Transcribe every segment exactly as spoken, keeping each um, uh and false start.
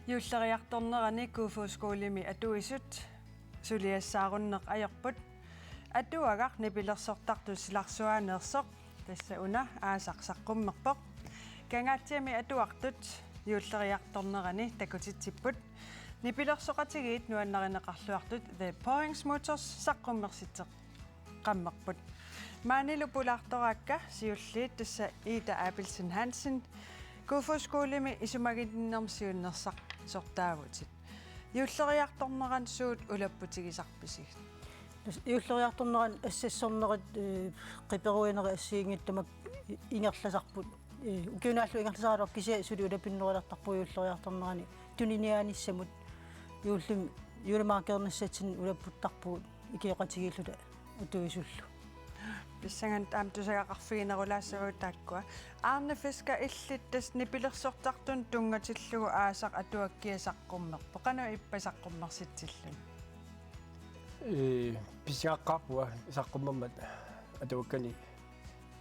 Juulleriartornerani Kofoeds Skolemi atuisut suliassaarunneq ajorput. Atuagaq nipilersortartut silarsuaaneersoq, tassa una aasaq saqqummerpoq. Kangaatsiami atuartut juulleriartornerani takutitsipput. Nipilersoqatigiit nuannarineqarluartut The Påhængsmotors saqqummersitseqqammerput. Maanilu pulaartoraakka siulliit, tassa Ida Abelsen Hansen, Kofoeds Skolemi isumaginninnermi siunnersortaavutit. Juulleriartornerani suut ulapputigisarpisigit? Tassa juulleriartornerani assassornerit, eh, qiperuinerit assigiinngitsut tamakku ingerlasarput. Eh, ukiunaallu ingerlasaraluarpoq, kisianni suli ulapinnerulertarpugut juulleriartornerani tuniniaanissamut. Juullimi, juulimaakernissatsinni ulapputtarpugut ikioqatigiilluta atuisullu. Pissanganaq aamma tusagaqarfiginerulaassavagut taakkua. Arne Fisker, illit tassa nipilersortartunut tunngatillugu aasaq atuakkiaq saqqummerpoq. Qanoq ippa saqqummersitsilluni? Ee, pissangaqqaarpunga saqqummermat atuakkani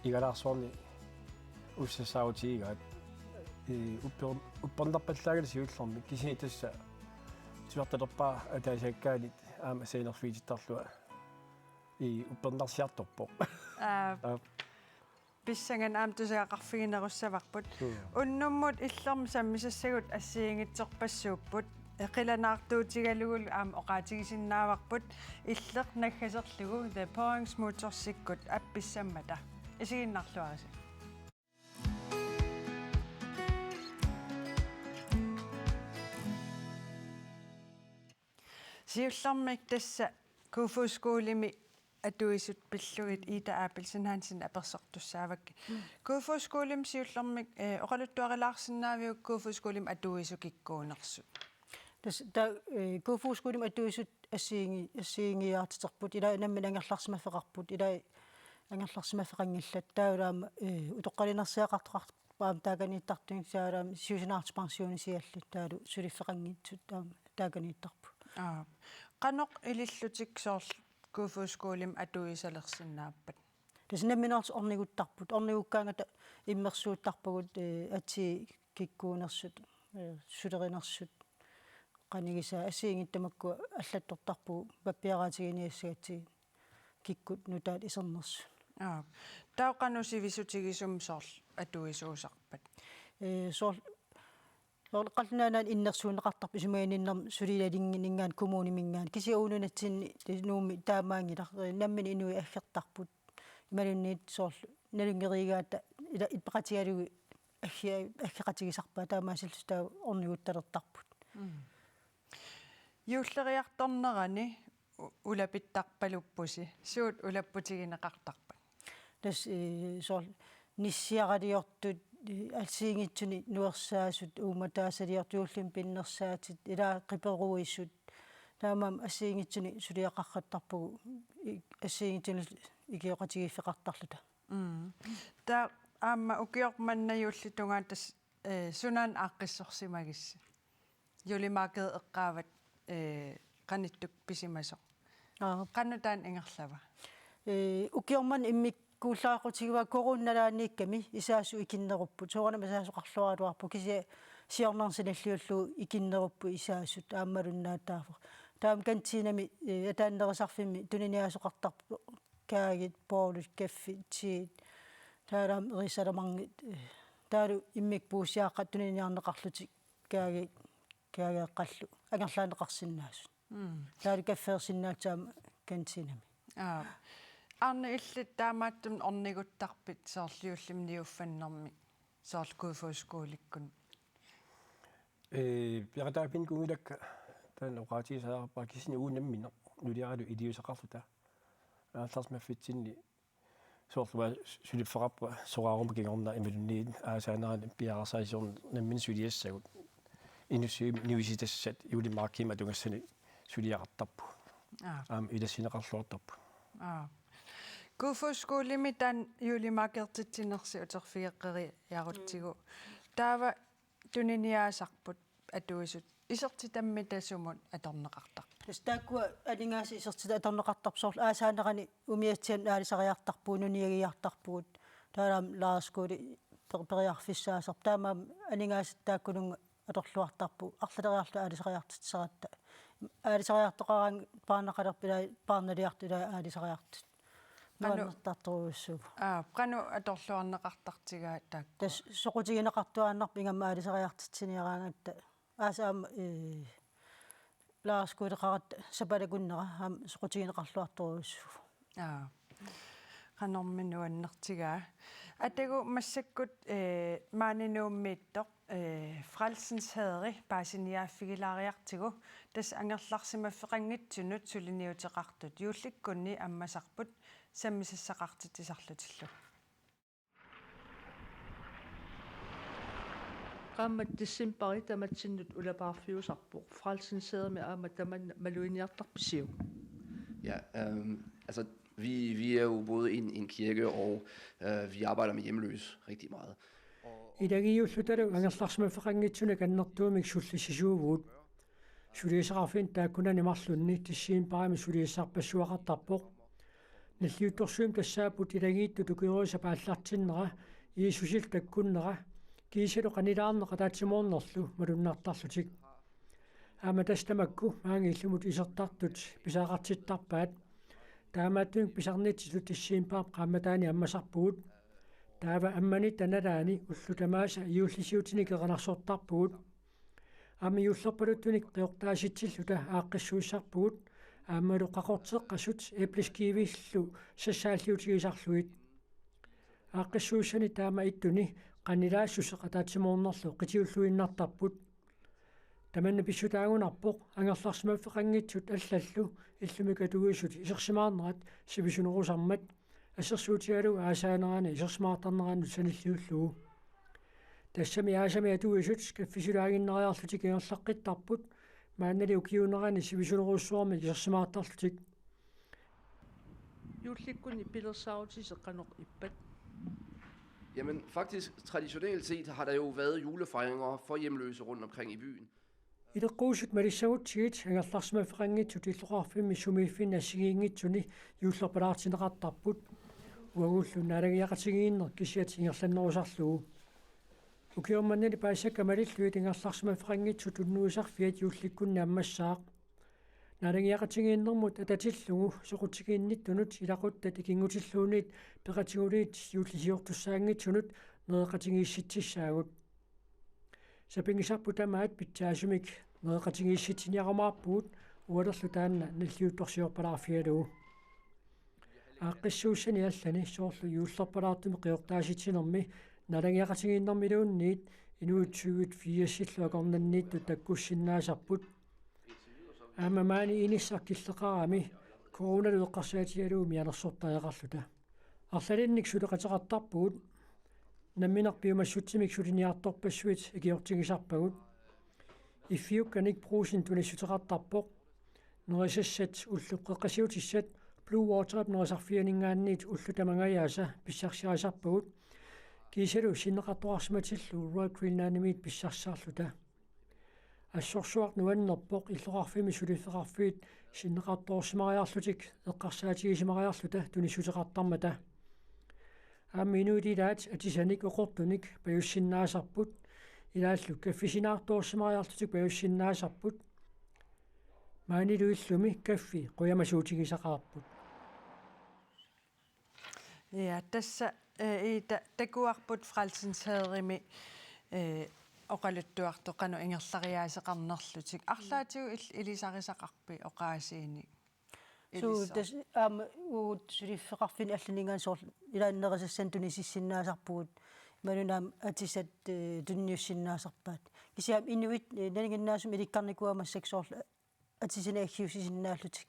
igalaarsuarni ussassaarutigigaat. Ee, upper-, uppernarpallaanngilaq siullermik, kisianni tassa tusartalerpara ataasiakkaanit aamma scenerfiitittarlunga. Ee, uppernarsiartorpoq. Aa, Aap. Pissanganaq aamma tusagaqarfiginerussavarput. Mm. Unnummut illermut sammisassagut assigiinngitsorpassuupput. Qilanaartuutigalugulu aamma oqaatigisinnaavarput, illeq naggaserlugu The Påhængsmotorsikkut appissammata. Isiginnaarluarisi. Siullermik tassa Kofoeds Skolemi atuisut pillugit Ida Abelsen Hansen apersortussaavakkit. Mm. Kofoeds Skolemi siullermik, eh, oqaluttuarilaarsinnaaviuk Kofoeds Skolemi atuisut kikkuunersut? Tassa ta-, eh, Kofoeds Skolemi atuisut assigiinngi-, assigiinngiiaartiterput, ilai nammineq angerlarsimaffeqarput, ilai angerlarsimaffeqanngillat, taavalu aamma, eh, utoqqalinersiaqartoqarpoq aamma taakaniittartut, taavalu aamma siusinaartut pensionisiallit taavalu suliffeqanngitsut aamma taakaniittarput. Aa. Qanoq ilillutik soorlu Kofoeds Skolemi atuisalersinnaappat? Tassa nammineq orniguttarput. Ornigukkaangata immersuuttarpagut, eh, atii kikkuunersut, eh, sulerinersut, qanigisaat, assigiinngitsut tamakkua allattortarpugut pappiaraatiginiassagatsigit kikkut nutaat isernersut. Aa. Taava qanoq sivisutigisumik soorlu atuisuusarpat? Eh, soorlu Soorlu Qallunaat Nunaanni innersuunneqartarpoq isumaginninnermi suliarinngininngaanniit kommuniminngaanniit. Kisianni uunga nunatsinni Nuummi taamaanngilaq, nammineq inuit aggertarput. Imaluunniit soorlu nalunngeriigaata ila ippeqatigalugit aggi-, aggeqatigisarpaat, taamaasillutik taava orniguttalertarput. Mm. Juulleriartornerani u-, ulapittarpaluppusi, suut ulapputigineqartarpat? Tassa, eh, soorlu nissiaraliortut, eh, assigiinngitsunik nuersaasut, uummataasaliortut, juullimi pinnersaatit, ilaa qiperuisut. Taamaammat assigiinngitsunik suliaqarqattarpugut, i-, assigiinngitsunik ikioqatigiiffeqartarluta. Mm. Taava aamma ukioq manna juulli tungaanut tassa, eh, sunaana aaqqissorsimagissi? Juulimaakeri eqqaavat, eh, qanittukkut pisimasoq. Aap. Qanoq taanna ingerlava? Eh, ukioq manna immikkuullaaqqutigivaa, coronap nalaaniikkami isaasut ikinnerupput. Soorunami isaasoqarluaraluarpoq, kisianni siornarneq sanilliullugu ikinnerupput isaasut, aammalu naataavoq. Taava kantiinami, eh, ataannerisarfimmi tuniniaasoqartarpoq kaagit, bowlit, kaffit, teet. Taavalu aamma risalamarngit, eh, taavalu immikkut puussiaaqqat tuniniarneqarlutik kaagit, kaageeqqallu angerlaanneqarsinnaasut. Mm. Taavalu kaffeersinnaatsut aamma kantiinami. Aap. Arne, illit taamaattumik orniguttarpit soorlu juullimi niuffannermi soorlu Kofoeds Skolikkut? Ee, peqataaffiginikuunngilakka, taanna oqaatigisariaqarpara, kisianni uagut nammineq nuliaralu iliuuseqarluta. Aallarsimaffitsinni soorlu uanga suliffeqarpunga soraaruma kingorna imaluunniit aasaanerani piareersarsiorneq nammineq suliassagut. Inussivimmi nivisitassat juulimaakimi atugassani suliaqartarpugut. Aap. Aamma ilassinneqarluartarpugut. Aap. Kofoeds Skolimi taanna juulimaakeriartitsinersi uterfigeqqeriarutsigu. Mm. Taava tuniniaasarput atuisut, isertitammita sumut atorneqartarput? Tassa taakkua aningaasat isertitat atorneqartarput, soorlu aasaanerani umiatsianut aalisariartarpugut, nuniagiartarpugut. Taavalu aamma lejrskole per-, periarfissaasarpoq. Taamaammat aningaasat taakkununnga atorluartarpugut arlaleriarluta aalisariartitsisaratta. Aalisariartoqaraangat paarnaqalerput ilaa paarnaliartut ilaa aalisariartut. Qanoq nuannertartorujussuuvoq. Aa, qanoq atorluarneqartartigaa taakku? Tassa soqutigineqartuaannarpoq ingammik aalisariartitsiniaraangatta. Aasaq aamma, ee, lejerskoleqaratta sapaatip-akunnera aamma soqutigineqarluartorujussuuvoq. Aa. Qanormi nuannertigaa. Atagu massakkut, ee, maani Nuummiittoq, ee, Frelsens Hære paasiniaaffigilaariartigu, tassa angerlarsimaffeqanngitsunut suliniuteqartut juullikkunni ammasarput sammisassaqartitsisarlutillu. Qaammat decembari tamatsinnut ulapaarfiusarpoq. Frelsens Hæremi aamma tamanna maluginiartarpisiuk? Ja, øhm, altså, vi, vi er jo både en, en kirke, og øh, vi arbejder med hjemløse rigtig meget. Ilagiiullutalu angerlarsimaffeqanngitsunik annertuumik sullissisuuvugut. Suliassaqarfinnut taakkunani marlunni decembarimi suliassarpassuaqartarpoq. Nalliuttorsuit tassaapput ilagiittut ukiorissap aallartinnera, Jiisusillu takkunnera, kiisalu qanilaarneq ataatsimoornerlu malunnartarlutik. Aamma tassa tamakku maannga illumut isertartut pisariaqartittarpaat. Taamaattumik pisarnitsitut decembarip qaammataani ammasarpugut. Taava ammanitta nalaani ullut tamaasa juullisiutinik erinarsortarpugut. Aamma juullerpaluttunik qiortaasitsilluta aaqqissuussisarpugut, aammalu qaqorteqqasut æbleskivillu sassaalliutigisarlugit. Aaqqissuussani taama ittuni qanilaassuseq ataatsimoornerlu qitiulluinnartarput. Tamanna pissutaagunarpoq angerlarsimaffeqanngitsut allallu illumik atuisut isersimaarnerat sivisunerusarmat, assersuutigalugu aasaanerani isersimaartarnerannut sanilliullugu. Tassami aasami atuisut kaffisilaaginnariarlutik ingerlaqqittarput, maannali ukiuunerani sivisunerujussuarmik isersimaartarlutik. Juullikkunni pilersaarutisi qanoq ippat? Jamen, faktisk, traditionelt set har der jo været julefejringer for hjemløse rundt omkring i byen. Ileqquusut malissagutsigit angerlarsimaffeqanngitsut illoqarfimmi sumiiffinni assigiinngitsuni juullerpalaartinneqartarput. Uagullu naalagiaqatigiinneq kisiat ingerlannerusarlugu. Ukioq mannali paassakka malillugit angerlarsimaffeqanngitsut unnuisarfiat juullikkunni ammassaaq. Naalagiaqatigiinnermut atatillugu soqutigiinnittunut ilaquttat ikinngutilluunniit peqatiguliit juullisiortussaanngitsunut nereqatigiissitsissaagut. Sapinngisarput tamaat pitsaasumik nereqatigiissitsiniarumaarpugut, ualerlu taanna nalliuttorsiorpalaarfigalugu. Aaqqissuussani allani soorlu juullerpalaartumik qiortaasitsinermi naalagiaqatigiinnermiluunniit inuit tyvet firsillu akornanniittut takkussinnaasarput. Aamma maani inissaq killeqarami coronalu eqqarsaatigalugu mianersortariaqarluta. Arlalinnik suleqateqartarpugut, nammineq piumassutsimik suliniartorpassuit ikiortigisarpagut. Iffiukkanik Brugsenip tunissuteqartarpoq. Nerisassat ullut qeqqasiutissat Blue Waterip nerisarfianinngaanniit ullut tamangajaasa pissarsiarisarpagut. Kiisalu sinneqartoqarsimatillu Royal Greenlandimiit pissarsisarluta. Assorsuaq nuannerpoq illoqarfimmi suliffeqarfiit sinneqartoorsimariarlutik eqqarsaatigisimariarluta tunissuteqartarmata. Aamma inuit ilaat atisanik oqortunik pajussinnaasarput, ilaallu kaffisinaartoorsimariarlutik pajussinnaasarput. Maanilu illumi kaffi qujamasuutigisaqaarput. Ja, tassa, eh, Ida, takuarput Frelsens Hæremi, eh, oqaluttuartut qanoq ingerlariaaseqarnerlutik. Arlaatigut il-, ilisarisaqarpit oqaasiinik? Suu, ilisar- tassa aamma uagut suliffeqarfinni allaninngaanniit soorlu ilaanni nerisassanik tunisissinnaasarpugut. Imaluunniit aamma atisat, eh, tunniussinnaasarpaat. Kisianni inuit, eh, nalinginnaasumik ilikkarnikuuaat massakkut soorlu atisinik aggiussisinnaallutik.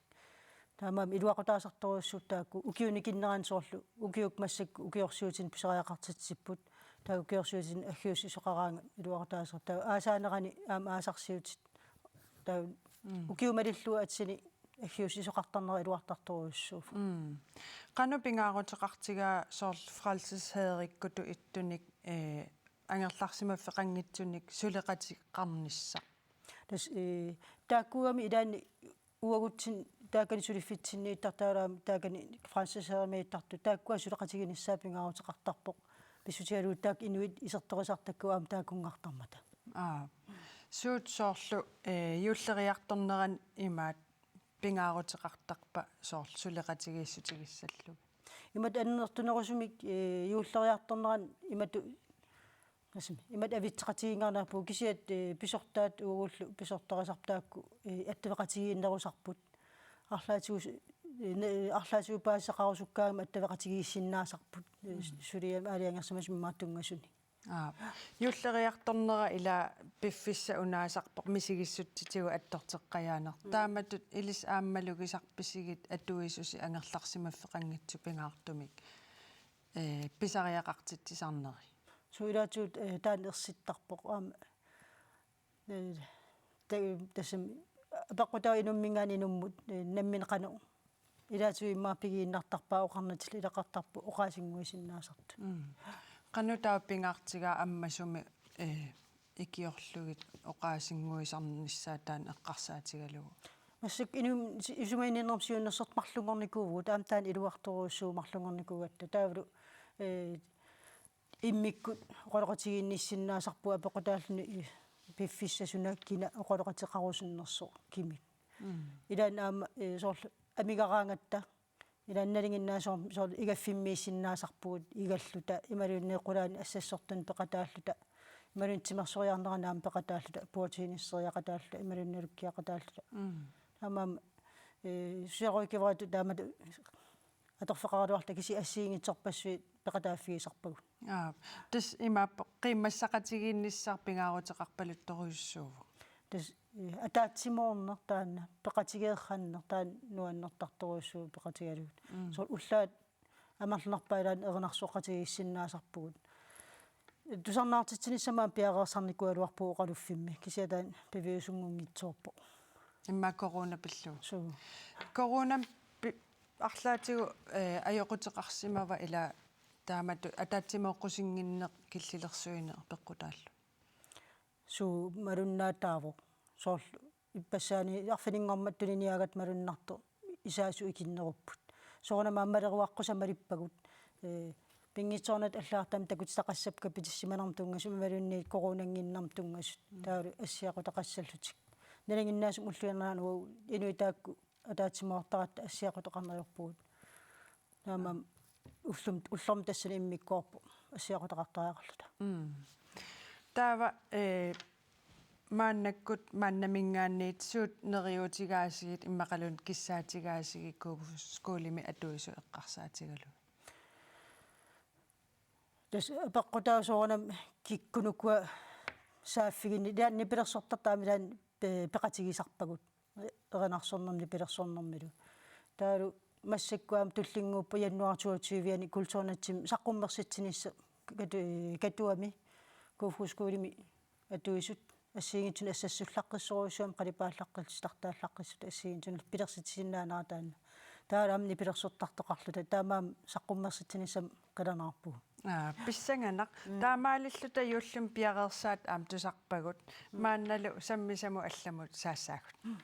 Taamaammat iluaqutaasartorujussuupput taakku ukiunikinnerani soorlu ukiukkut massakkut ukiorsiutinik pisariaqartitsipput. Taava ukiorsiutinik aggiussisoqaraangat iluaqutaasarpoq. Taava aasaanerani aamma aasarsiutit. Taava Mm. ukiut malillugu atisinik aggiussisoqartarnera iluartartorujussuuvoq. Mm. Qanoq pingaaruteqartigaa soorlu Frelsens Hærekkutut ittunik, eh, angerlarsimaffeqanngitsunik suleqateqarnissaq? Tassa, eh, taakkuami ilaanni uagutsinnut taakani suliffitsinniittartut taavalu aamma taakani Frelsens Hæremiittartut taakkua suleqatiginissaat pingaaruteqartarpoq. Pissutigalugu taakku inuit isertorisartakkavut aamma taakkunngartarmata. Aa. Suut soorlu, eh, juulleriartornerani imaat pingaaruteqartarpa soorlu suleqatigiissutigissallugit? Imatut annertunerusumik, eh, juulleriartornerani imatut, qassimi, imatut avitseqatigiinnarniarpugut kisianni, eh, pisortaat uagullu pisortarisarput taakku, eh, attaveqatigiinnerusarput. Arlaatigut, eh, ne-, arlaatigut paasisaqarusukkaangami attaveqatigiissinnaasarput, eh, Mm. suliami aalajangersimasumi imaattunngasuni. Aap. Juulleriartornera ila piffissaq unaasarpoq misigissutitigut attorteqqajaaneq. Mm. Taamatut ilissi aamma malugisarpisigit atuisusi angerlarsimaffeqanngitsut pingaartumik, eh, pisariaqartitsisarneri. Suu ilaatigut, eh, taanna ersittarpoq. Aamma, eh, ta-, tassami apeqqutaavoq inumminngaanniit inummut, eh, nammineq qanoq. Ilaatigut immaqa pigiinnartarpaat oqarnatillu ilaqartarput oqaasinnguisinnaasartut. Mm. Qanoq taava pingaartigaa ammasumik, eh, ikiorlugit oqaasinnguisarnissaat taanna eqqarsaatigalugu? Massakkut inum-, si-, isumaginninnermut siunnersortut marlunngornikuuvugut, aamma taanna iluartorujussuuvoq marlunngornikuugatta. Taavalu, eh, immikkut oqaloqatigiinnissinnaasarpugut apeqqutaalluni i-, piffissaq suna kina oqaloqateqarusunnersoq kimik. Mm. Ilaanni aamma, eh, soorlu amigaraangatta, ilaanni nalinginnaasumik soorlu igaffimmiissinnaasarpugut igalluta, imaluunniit qulaani assassortuni peqataalluta, imaluunniit timersoriarnerani aamma peqataalluta, puertiinisseriaqataalluta, imaluunniit nalukkiaqataalluta. Mm. Taamaammat, eh, socialrådgiveritut taamatut atorfeqaraluarluta kisianni assigiinngitsorpassuit peqataaffigisarpagut. Aap. Tassa imaappoq qiimmassaqatigiinnissaq pingaaruteqarpaluttorujussuuvoq. Tassa, eh, ataatsimoorneq taanna, peqatigeeqqanneq taanna nuannertartorujussuuvoq peqatigalugit. Mm. Soorlu ullaat amerlanerpaat ilaanni erinarsoqatigiissinnaasarpugut. Tusarnaartitsinissamut aamma piareersarnikuugaluarpugut oqaluffimmi, kisianni taanna piviusunngunngitsoorpoq. Immaqa corona pillugu. Suu. Coronami pi-, arlaatigut, eh, ajoquteqarsimava ila taamatut ataatsimooqqusinnginneq killilersuineq peqqutaalluni? Suu, malunnaataavoq. Soorlu ippassaani arfininngormat tuniniaagatta malunnartoq isaasut ikinnerupput. Soorunami aamma maleruaqqusaat malippagut. Ee, pinngitsoornata allagartamik takutitaqassapput kapitissimanermut tunngasut imaluunniit coronannginnermut tunngasut. Mm. Taavalu assiaqutaqassallutik. Nalinginnaasumik ulluinnarni uagut inuit taakku ataatsimoortaratta assiaqutaqarneq ajorpugut. Taamaammat ullum-, ullormut tassani immikkoorpoq assiaqutaqartariaqarluta. Mm. Taava, eh, maannakkut maannaminngaanniit suut neriuutigaasigit immaqaluunniit kissaatigaasigit Kuukuffik Skolemi atuisut eqqarsaatigalugit? Tassa apeqqutaavoq soorunami kikkunuku saaffiginni-, ilaanni nipilersortartut aamma ilaanni pe-, peqatigisarpagut. Erinarsornermi nipilersornermilu. Taavalu massakkut aamma tullinnguuppoq januar toogtyve-ani kulturnatsimik saqqummersitsinissaq katu-, Katuami Kuukuffik Skolemi atuisut assigiinngitsunik assassullaqqissorujussuarmik qalipaallaqqissut titartaallaqqissut assigiinngitsunik pilersitsisinnaanerat taanna. Taavalu aamma nipilersortartoqarluta taamaammat saqqummersitsinissamut qilanaarpugut. Aa, pissanganaq. Mm. Taamaalilluta juullimi piareersaatit aamma tusarpagut. Mm. Maannalu sammisamut allamut saassaagut. Mm.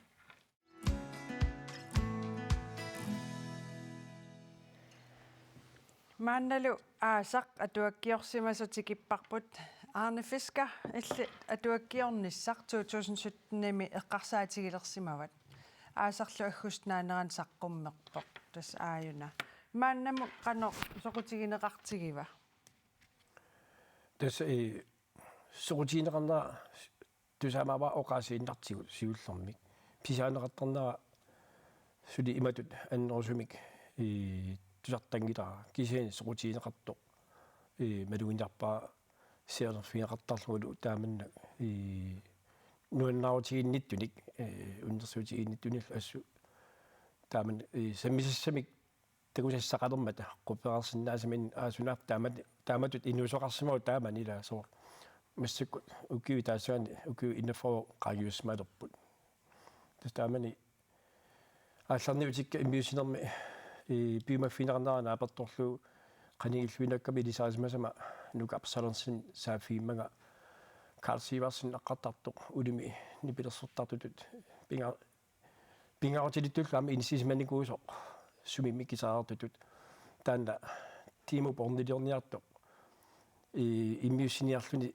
Maannalu aasaq atuakkiorsimasoq tikipparput. Arne Fisker, illit atuakkiornissaq to tusind sytten-imi eqqarsaatigilersimavat. Aasarlu aggustip naanerani saqqummerpoq. Tassa aajuna. Maannamut qanoq soqutigineqartigiva? Tassa, eh, soqutigineqarnera tusaamaavara oqaasiinnartigut siullermik. Pisarineqartarnera suli imatut annerusumik, eh, tusartanngilara. Kisianni soqutigineqartoq, eh, maluginiarpara sianerfigineqartarlugulu taamannak, eh, nuannaarutiginnittunik, eh, unnersuutiginnittunillu assut taamannak, eh, sammisassamik takusassaqalermata quppereersinnaasaminnut aasuna taamat-, taamatut inuusoqarsimavoq taamani ilaa soorlu. Massakkut ukiut taassagaanni ukiut enogfyrre qaangiussimalerput. Tassa taamani aallarniutikka immiussinermi, eh, piumaffigineqarnera naapertorlugu qanigiilluinnakkami ilisarisimasama Nuka Absalonsen saaffigimmanga Karl Sivertsen eqqartartoq ulumi nipilersortartutut pinga-, pingaarutilittullu aamma inissisimanikuusoq sumimmi kisaareertutut. Taanna tiimip orniliorniartoq, i-, immiussiniarluni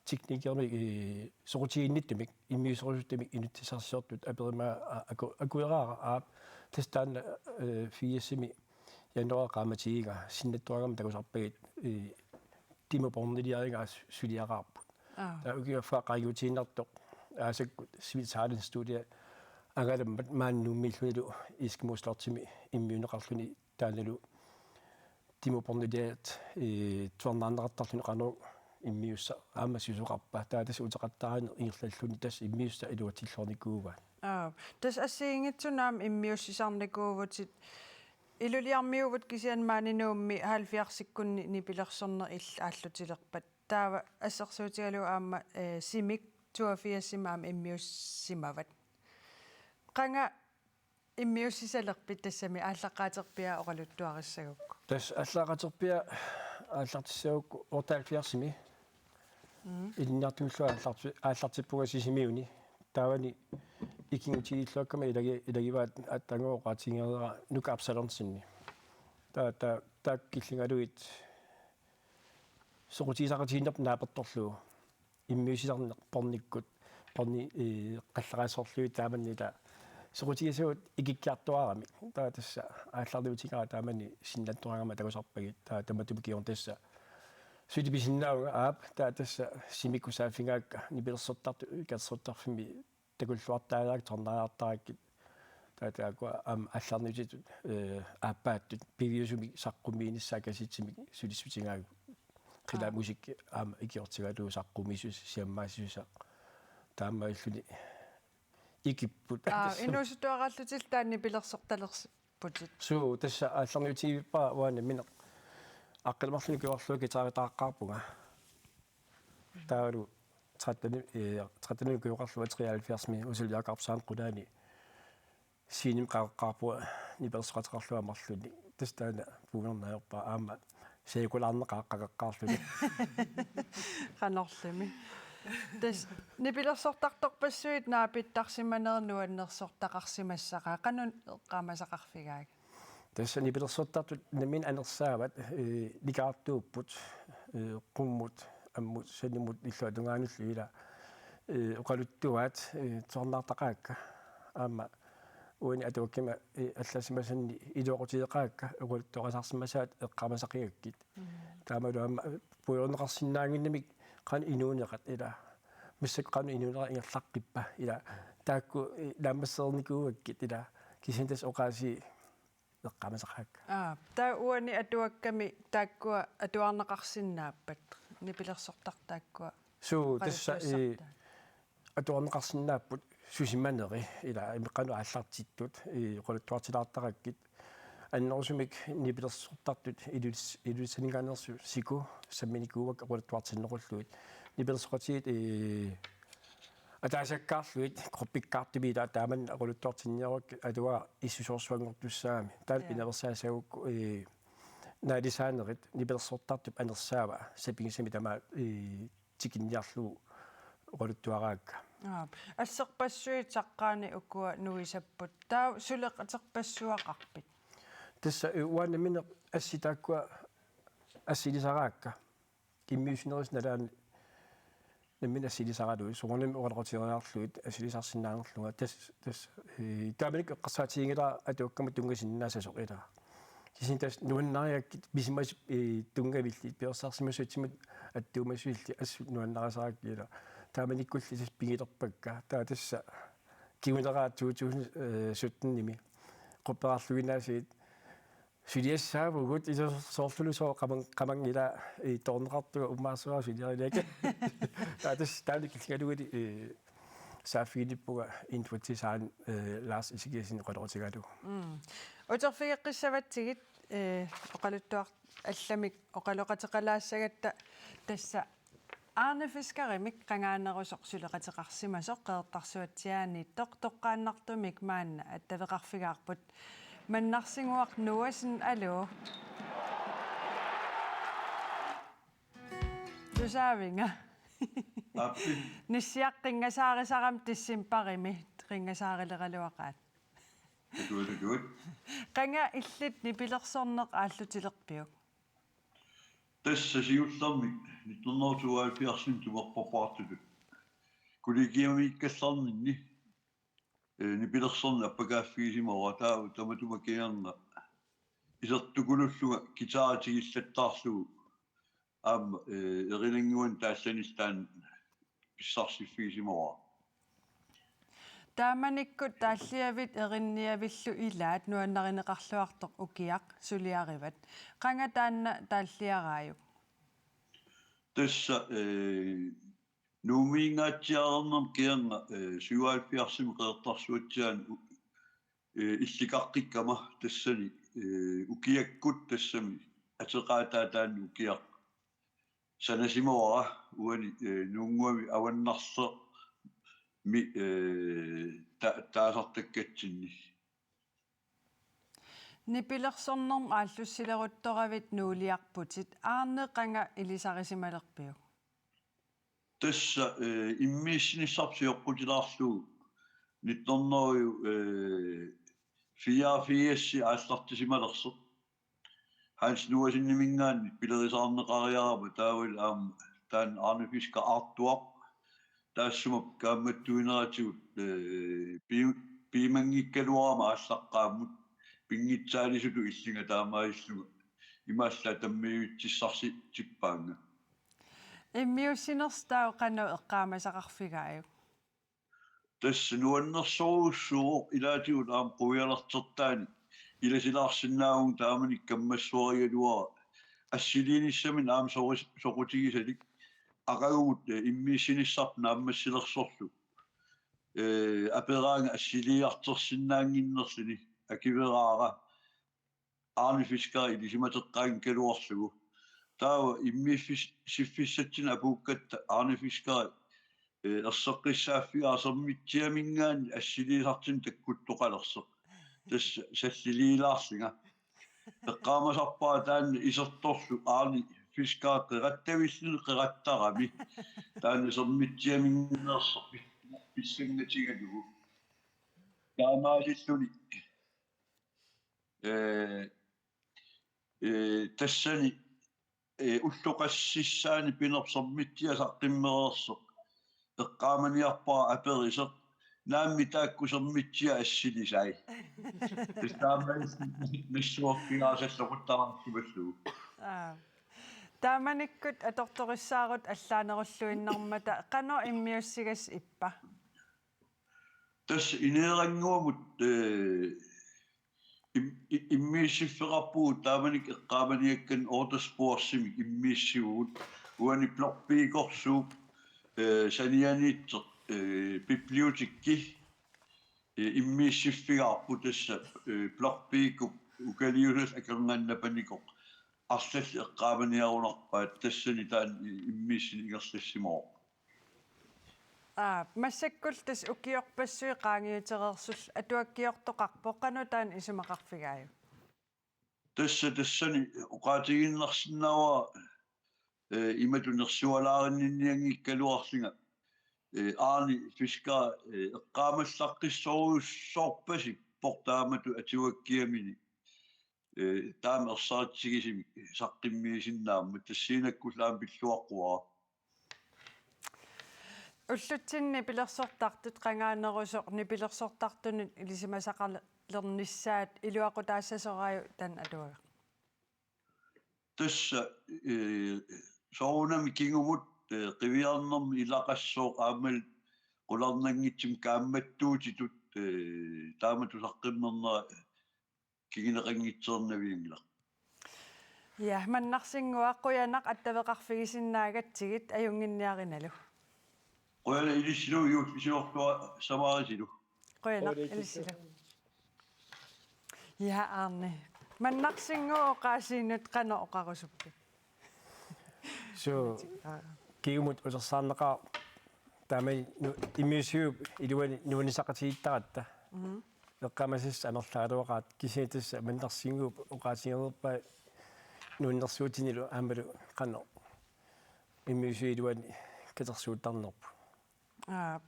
teknikermik, ee, soqutiginnittumik, immiusserisuttumik inatsisarsiortut aperimaat, aa, aku-, akueraara, aap, tassa taanna, ee, firsimi januaarip qaammatigiga sinnattoraangama takusarpagit, ee, Timo Borneliariga su-, suliaqarput. Aa. Taava ukiup affaa qaangiutiinnartoq aasakkut Sweet Silence Studio angalammat maani Nuummiillunilu Eskimo Slottimi immiunneqarluni taannalu Timo Borneliat, ee, tusarnaarneqartarluni qanoq immiussaq aamma susoqarpa. Taava tassa uteqattaarneq ingerlalluni tassa immiussaq iluatsilluarnikuugaat. Aa, tassa assigiinngitsunik aamma immiussisarnikuuvutit. Ilulissarmiuuvut kisianni maani Nuummi halvfjerdsikkunni nipilersorneq illit aallutilerpat. Taava assersuutigalugu aamma, ee, Simik toogfirsimi aamma immiussimavat. Qanga immiussisalerpit tassami aallaqqaaterpiaa oqaluttuarissagukku? Tassa aallaqqaaterpiaa aallartissagukku otteoghalvfjerdsimi. Mm. Ilinniartungillugu aallarti-, aallartippunga Sisimiuni. Taavani ikinngutigiilluakkama ilagi-, ilagivaat aatsaannguaq oqaatigereerpara Nuka Absalonsenip. Taa-, taa-, taakku killingalugit soqutigisaqatigiinnerput naapertorlugu. Immiussisarneq pornikkut, porni, ee, qallaraassorlugit taamanna soqutigisavut ikikkiartuaaramik. Taava tassa aallarniutigaara taamani sinnattoraangama takusarpagit. Taava tamatuma kingorna tassa suli pisinnaavunga, aap, taava tassa Simikkut saaffigaakka nipilersortartut Katersortarfimmi takulluartaalaarakkit, tusarnaariartarakkit. Taava taakkua aamma aallarniutitut, ee, aappaattut piviusumik saqqummiinissaat kassetsimik sulissutigaakka. Qilaa. Aa. Musik aamma ikiortigalugu saqqummiisussaq, siammaassuseq. Taamaalilluni ikipput. Aa, tassa. Inuusuttuaraallutillu taanna nipilersortalerputit. Suu, tassa aallarniutigivippara uanga nammineq aqqaneq-marlunnik ukiuarlunga guitaritaqqaarpunga. Taavalu tretten, ee, tretten ukioqarlunga treoghalvfjerdsimi Usul Jakobsen qunaani scenemi qaqeqqaarpunga nipilersoqateqarlunga marlunnik. Tassa taanna puigorneq ajorpara aamma saakulaarneqaaq qaqeqqaarluni. Qanorlumi. Tassa nipilersortartorpassuit naapittarsimanerit nuannersortaqarsimassaqaat, qanoq eqqaamasaqarfigaagit? Tassa nipilersortartut nammineq anersaavat, ee, nikerartuupput, ee, qummut, ammut, sanimut illuatungaanullu ilaa, ee, oqaluttuaat, ee, tusarnaartaqaakka. Aamma uani atuakkami, ee, allassimasani iluaqutigeqaakka, oqaluttuarisarsimasaat eqqaamasaqigakkit. Mm. Taamalu aamma puigorneqarsinnaannginnamik qanoq inuunerat ilaa. Massakkut qanoq inuunerat ingerlaqqippa ilaa. Taakku, ee, naammassereernikuugakkit ilaa. Kisianni tassa oqaasii eqqaamasaqaakka. Aa, taava uani atuakkami taakkua atuarneqarsinnaappat, nipilersortartut taakkua? Suu, tassa, ee, oqaluttuassartaa. Atuarneqarsinnaapput susimaneri, ilaa, qanoq aallartittut, ee, oqaluttuartilaartarakkit. Annerusumik nipilersortartut Ilulissaninngaanneersut siku samminikuuakka oqaluttuartinnequllugit. Nipilersoqatigiit, ee, ataasiakkaarlugit, gruppikkaartumik ilaa taamanna oqaluttuartinniarukkit atuagaq issusoorsuanngortussaagami. Taanna, ja, pinaveersaassagukku, ee, naalisaanerit nipilersortartup anersaava sapinngisamik tamaat, ee, tikinniarlugu oqaluttuaraakka. Aap. Asserpassuit saqqaani ukua nuisapput. Taava suleqaterpassuaqarpit? Tassa, ee, uanga nammineq assit taakkua assilisaraakka. Immiussinerisa nalaani nammineq assilisaralugit, soorunami oqaloqatigeriarlugit assilisarsinnaanerlunga, tassa, tassa, ee, taamanikkut eqqarsaatiginngilara atuakkama tunngasinnaassasoq ilaa. Kisianni tassa nuannarigakkit pisimasut, ee, tunngavillit, piareersarsimasutsimut attuumassusillit assut nuannarisarakkit ilaa. Taamanikkulli tassa pigilerpakka. Taava tassa kinguneraat to tusind syttenimi qupperarluinnaasiit suliassaavugut, ilaa, soorlulu sooq qaman-, qamanngilaq, ee, toorneqartunga ummaassuara suliarilaakka. Aa, tassa taanna killingaluit, ee, saaffiginnippunga Info Design, ee, Lars Ezekiassen oqaloqatigalugu. Mm. Uterfigeqqissavatsigit, ee, oqaluttuar-, allamik oqaloqateqalaassagatta, tassa Arne Fiskerimik qangaanerusoq suleqateqarsimasoq Qeqertarsuatsiaaniittoq toqqaannartumik maanna attaveqarfigaarput. Mannarsinnguaq Noahsen, aluu. Tusaavinga? Aappi. Nissiaq qinngasaarisarami decembarimi, qinngasaarileragaluaqaat. Takuuk, takuuk. Qanga illit nipilersorneq aallutilerpiuk? Tassa siullermik nitten hundrede tooghalvfjerdsimi tumerpapaartutut kollegiamiikkallarninni, eh, nipilersorneq appakaaffigisimavara, taava tamatuma kingorna isertukulullunga guitari tigillattaarlugu aamma, eh, erinannguani taallanillu taanna pissarsiffigisimavara. Taamanikkut taalliavit erinniavillu ilaat nuannarineqarluartoq ukiaq suliarivat. Qanga taanna taalliaraajuk? Tassa, eh, Nuummiingaatsiareernermi kingorna, eh, syvoghalvfjerdsimi Qeqertarsuatsiaani u-, eh, illikaqqikkamma tassani, eh, ukiakkut tassami ateqaataa taanna ukiaq sanasimavara uani, eh, Nuunnguami avannarlermi, eh, ta-, taasartakkatsinni. Nipilersornermut aallussileruttoravit nuuliarputit. Aarne qanga ilisarisimalerpiuk? Tassa, eh, immiussinissarput sioqqutilaarlugu nitten hundrede, eh, fireogfirs aallartisimalersoq. Hans Noaseniminngaanniit pilerisaarneqariarama taavalu aamma taanna Arne Fisker Artuaq taassuma kaammattuineratigut, eh, pi-, piumanngikkaluarama aallaqqaammut pinngitsaalisutut illinga taamaallunga imaallaat tammiuitsissarsi tippaannga. Immiussinersi taava qanoq eqqaamasaqarfigaajuk? Tassa nuannersorujussuuvoq ilaatigut aamma quialertertaani ilasilaarsinnaavunga taamani kammassuarigaluara assiliinissaminnik aamma soqus-, soqutigisalik aqagumut, eh, immiussinissarput naammassilersorlu. Eh, aperaanga assiliiartorsinnaannginnerluni akiveraara Arne Fisker ilisimateqqaanngikkaluarlugu. Taava immiuffis-, siffissatsinnut apuukkatta Arne Fisker, eh, erseqqissaaffigaara Sermitsiaminngaanniit assiliisartinnut takkuttoqalersoq. Tassa salliliilaarlunga. Eqqaamasarpara taanna isertorlu Arne Fisker qerattavilluni qerattarami. Taanna Sermitsiaminngaanneersoq pis-, pissangatigalugu. Taamaalilluni. Eh, eh, tassani, eh, ulloqassissaani pinerpoq Sermitsiaq saqqummereersoq. Eqqaamaniarpara aperisoq: "Naammi taakku Sermitsiaq assilisai?" Tassa taamaalilluni nassuerpingaasalloquttaraarsimallugu. Aa. Taamanikkut atortorissaarut allaanerulluinnarmata qanoq immiussigassat ippa? Tassa ineerannguamut, eh, im-, i-, immiussiffeqarpugut taamanikkut eqqaamaniakkanni Otterspoorsimik immiussivugut. Uani Blåbækorsuup, eh, sanianiittoq, eh, bibliotekki, eh, immiussiffigaarput tassa, eh, Blåbækup ukaliusallu akornannapanikoq arlallit eqqaamaniarunarpaat tassani taanna i-, immiussineq ingerlassimavoq. Aa, massakkullu tassa ukiorpassuit qaangiutereersullu atuakkiortoqarpoq, qanoq taanna isumaqarfigaajuk? Tassa tassani oqaatigiinnarsinnaavara, eh, imatut nersualaarinninnianngikkaluarlunga, eh, Arne Fisker, eh, eqqaamallaqqissorujussuarpasippoq taamatut atuakkiamini. Eh, taama ersaritsigisumik saqqummiusinnaammat tassiinakkullu aamma pilluaqquara. Ullutsinni nipilersortartut qangaanerusoq nipilersortartunut ilisimasaqalernissaat iluaqutaassasoraajuk taanna atuagaq? Tassa, eh, soorunami kingumut, eh, qiviarnermi ilaqassooq aammalu qularnanngitsumik kaammattuutitut, eh, taamatut saqqummiunera kinguneqanngitsoornavianngilaq. Ja, Mannarsinnguaq, qujanaq attaveqarfigisinnaagatsigit, ajunnginniarinalu. Qujanaq ilissilu, juullisiorluassamaarisilu. Qujanaq ilissilu. Ja, Arne. Mannarsinnguup oqaasiinut qanoq oqarusuppit? Suu, kingumut utersaarnaqaaq taamani nu-, immiussiviup iluani nuannisaqatigiittaratta. Mhm. Eqqaamasassat amerlagaluaqaat, kisianni tassa Mannarsinnguup oqaatiginerpaa nuannersuutinilu aammalu qanoq immiussiviup iluani katersuuttarnerput. Aap.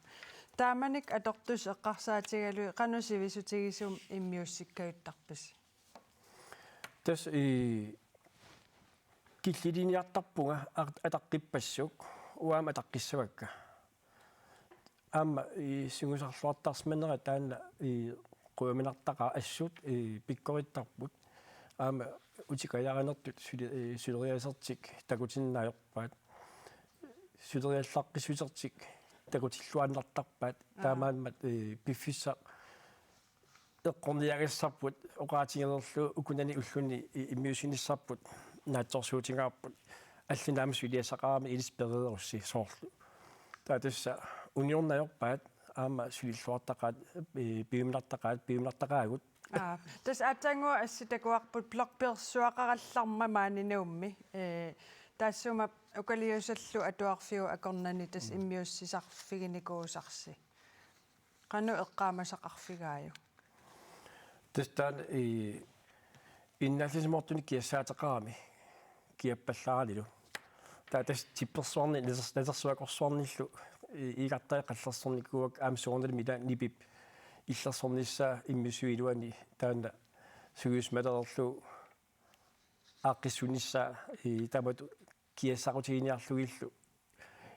Taamanikkut atortussat eqqarsaatigalugit qanoq sivisutigisumik immiussikkajuttarpisi? Tassa i-, Killiliiniartarpunga at-, ataqqippassuk, uanga aamma ataqqissavakka. Aamma i sungusarluartarsimanera taanna i qujaminartaqaat assut i pikkorittarput. Aamma utikajarinertut suli-, i suleriaasertik takutinneq ajorpaat. Suleriaallaqqissusertik takutilluinnartarpaat. Aa. Taamaammat i piffissaq eqqorniagassarput oqaatigilerlugu ukunani ulluni i-, immiussinissarput naatsorsuutigaarput. Allanut aamma suliassaqarami ilissi pereerussi soorlu. Taava tassa uniorneq ajorpaat aamma sulilluartaqaat, i-, piuminartaqaat, piuminartaqaagut. Aa, tassa aatsaannguaq assi takuarput blogpersuaqarallarmat maani Nuummi. Ee, taassuma ukaliusallu atuarfiup akornanni tassa Mm. immiussisarfiginikuusarsi. Qanoq eqqaamasaqarfigaajuk? Tassa taanna i innaallisimoortunik kiassaateqarami kiappallaaranilu. Taava tassa tippersuarni nater-, natersuakorsuarnillu i-, iigartariit qallersornikuuakka aamma soorunalimi ila nipip illersornissaa immiussivik iluani taanna sungiussimalerlugu aaqqissuunnissaa i taamatut kiassaarutiginiarlugillu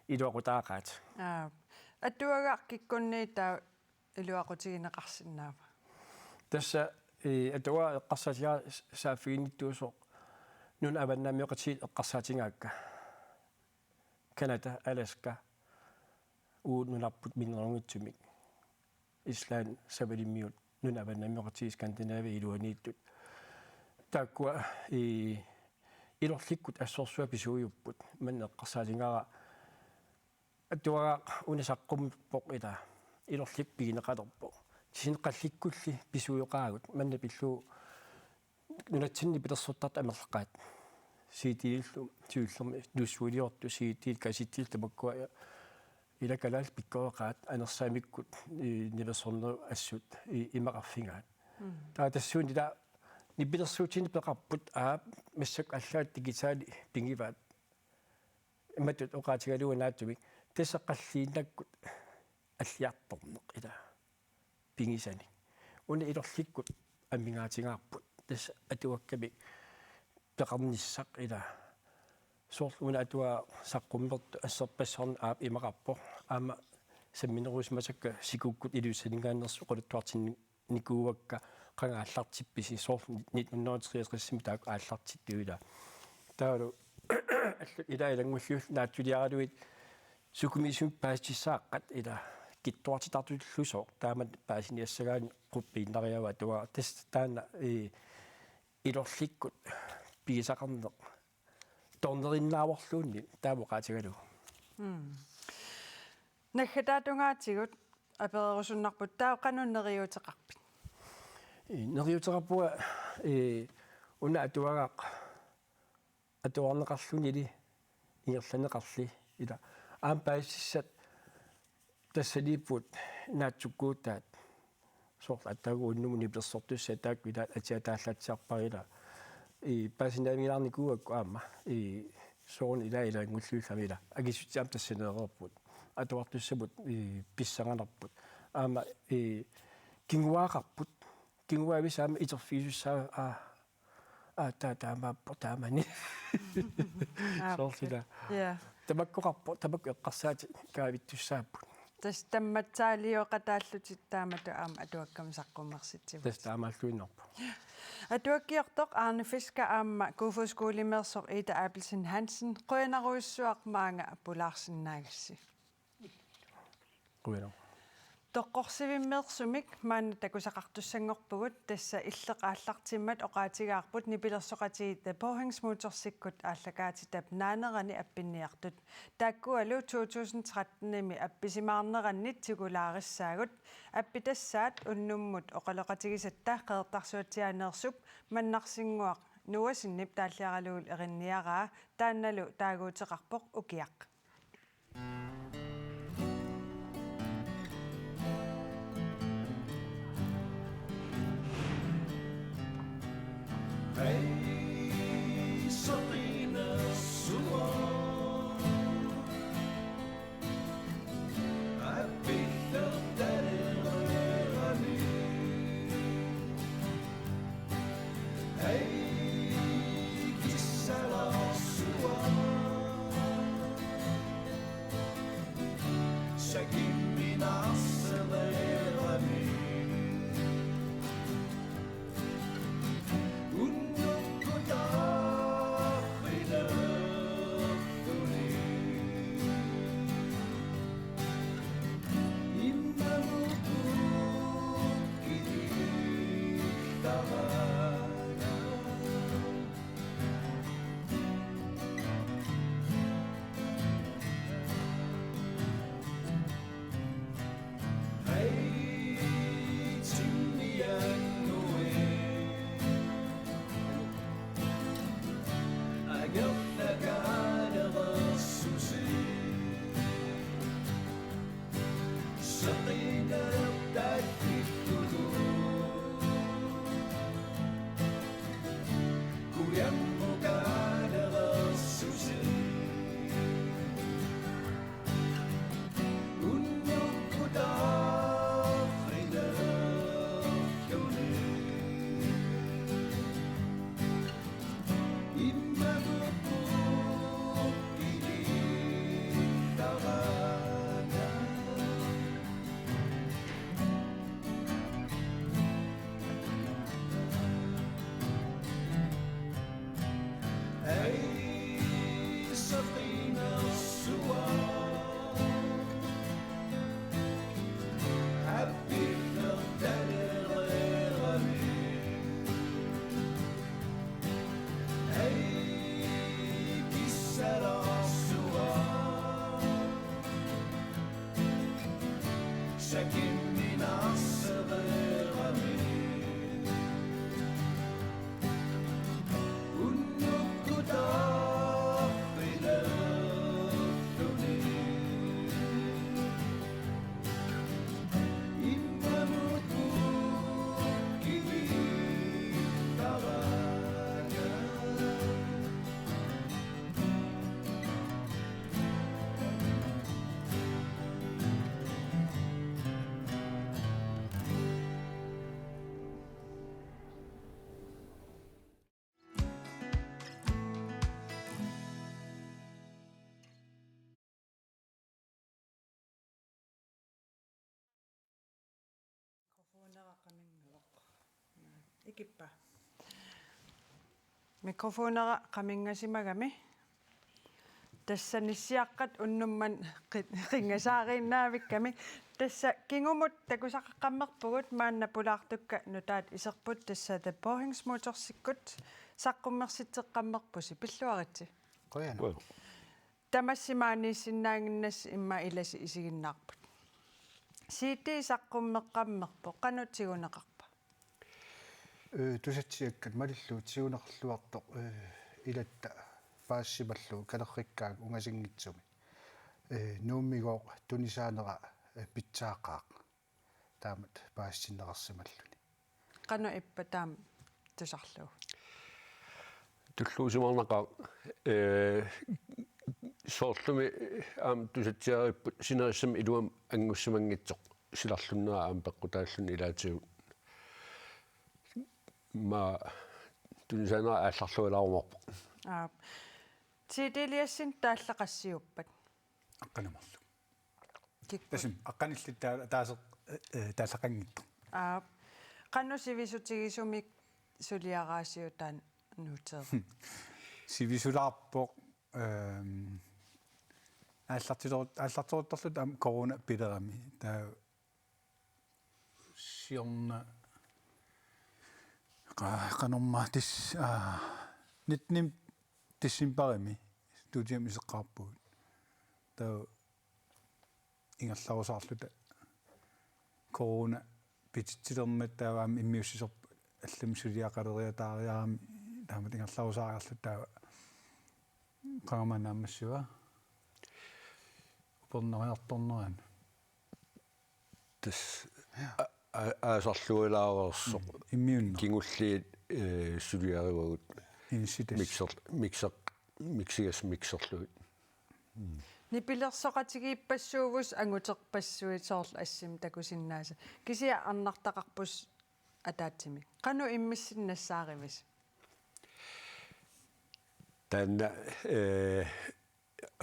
iluaqutaaqaat. Aa, atuagaq kikkunnit taava iluaqutigineqarsinnaava? Tassa, i, atuagaq eqqarsaatigaara s-, saaffiginnittuusoq nunat avannaammioqatigiit eqqarsaatigaakka. Canada, Alaska, uagut nunarput minnerunngitsumik. Island, Savalimmiut, nunat avannaammioqatigiit Skandinavia iluaniittut. Taakkua i ilorlikkut assorsuaq pisuujupput. Maanna eqqarsaatigaara atuagaq una saqqummerpoq ila. Ilorlikkut pigineqalerpoq. Kisianni qallikkulli pisuujoqaagut. Maanna pillugu nunatsinni nipilersortartut amerlaqaat. C D-llu siullermik nuussuiliortut C D-t kassettillu tamakkua ila kalaallit pikkoreqaat anersaamikkut i nipilersornerup assut i-, imaqarfigaat. Mm. Taava tassuuna ila nipilersuutinik peqarput aap massakkut allaat digitalit pigivaat. Imatut oqaatigalugu naatsumik tassa qalliinnakkut alliartorneq ila pigisanik. Una ilorlikkut amigaatigaarput. Tassa atuakkamik peqarnissaq ila. Soorlu una atuagaq saqqummertut asserpassuarnik aap imaqarpoq. Aamma samminerusimasakka sikukkut Ilulissaninngaanneersut oqaluttuartinnikuuakka qanga aallartippisi soorlu nitten hundrede og treogtres-imi taakku aallartittut ila. Taavalu allat ila ilanngulliullutik naatsuliaraluit sukumiisumik paasissaaqqat ila kittuartitartullusoq taamatut paasiniassagaanni quppiinnariaavoq atuagaq tassa taanna i ilorlikkut pigisaqarneq toornerinnaavorluunniit taama oqaatigalugu. Mm. Naggataatungaatigut apererusunnarput taava qanoq neriuuteqarpit? I, neriuuteqarpunga, i, una atuagaq atuarneqarlunili ingerlanneqarli ila. Aamma paasissat tassaniipput naatsukkuutaat soorlu aatsaat unnummut nipilersortussat taakku ila atia taallaatsiarpara ila. I paasiniavigilaarnikuuakku aamma. I soorlu ila ilanngulluinnarmik ila. Akissutit aamma tassaneereerput. Atuartussamut i pissanganarput. Aamma i kinguaaqarput. Kinguaavisa aamma iterfigisussaa aa Aa, taa-, taamaappoq taamani. Aap. Soorlu ila. Ja. Tamakkoqarpoq, tamakku eqqarsaatit kaavittussaapput. Tassa tammatsaalioqataallutit taamatut aamma atuakkamik saqqummersitsivutit. Tassa taamaalluinnarpoq. Atuakkiortoq Arne Fisker aamma Kofoeds Skolimeersoq Ida Abelsen Hansen, qujanarujussuaq maanga pulaarsinnaagassi. Qujanaq. Toqqorsivimmeersumik maanna takusaqartussanngorpugut, tassa Illeq aallartimmat oqaatigaarput nipilersoqatigiit Påhængsmotorcikkut aallakaatitap naanerani appinniartut. Taakkualu to tusind tretten-imi appisimaarnerannit tikulaarissaagut. Appi tassaat unnummut oqaloqatigisatta Qeqertarsuatsiaaneersup Mannarsinnguaq Noahsenip taalliaralugu erinniaraa, taannalu taaguuteqarpoq ukiaq. Mikrofonera qaminngavoq. Ikippa. Mikrofonera qaminngasimagami. Tassa nissiaqqat unnummat qi-, qinngasaariinnaavikkami. Tassa kingumut takusaqaqqammerpugut, maanna pulaartukka nutaat iserput, tassa The Påhængsmotorsikkut saqqummersitseqqammerpusi, pilluaritsi. Qujanaq. Tamassi maaniissinnaannginnassi, immaqa ilasi isiginnaarput. C D saqqummeqqammerpoq, qanoq tiguneqarpa? Ee, tusatsiakkat malillugu tiguneqarluartoq, ee, ilatta paasisimallugu kalerrikkaangat ungasinngitsumi. Ee, Nuummigooq tunisaanera, ee, pitsaaqaaq. Taamatut paasitinneqarsimalluni. Qanoq ippa taama tusarlugu? Tulluusimaarnaqaaq, ee, soorlumi aamma tusatsiaripput sinerissami iluamik anngussimanngitsoq silarlunnera aamma peqqutaalluni ilaatigut. Immaqa tunisaanera aallarlualaarumaarpoq. Aap. C D-liassinnut taallaqqassiuppat? Aqqaneq-marluk. Kikkut. Tassami aqqanillit taa-, taaseq, ee, ee, taallaqqanngitsoq. Aap. Qanoq sivisutigisumik suliaraasiuk taanna nuuteerama? Sivisulaarpoq, ehm, aallartilerut-, aallarteruttorluta aamma corona pilerami. Taava siorna qa-, qanormaa tis-, aa, nittenimi decembarimi studiami iseqqaarpugut. Taava ingerlarusaarluta corona pititsilermat taava aamma immiussisorput allamik suliaqaleriataariarami taamatut ingerlarusaariarluta taava qanga naammassiva upernariartornerani. Tassa a-, a-, aasarlualaareersoq. Mm, immiunneq. Kingulliit, ee, suliarivagut. Insitas. Mikser-, mikser-, miksigassat mikserlugit. Mm. Nipilersoqatigiippassuuvusi anguterpassuit soorlu assimi takusinnaasat. Kisianni arnartaqarpusi ataatsimik. Qanoq immissinnut nassaarivisi? Taanna, ee,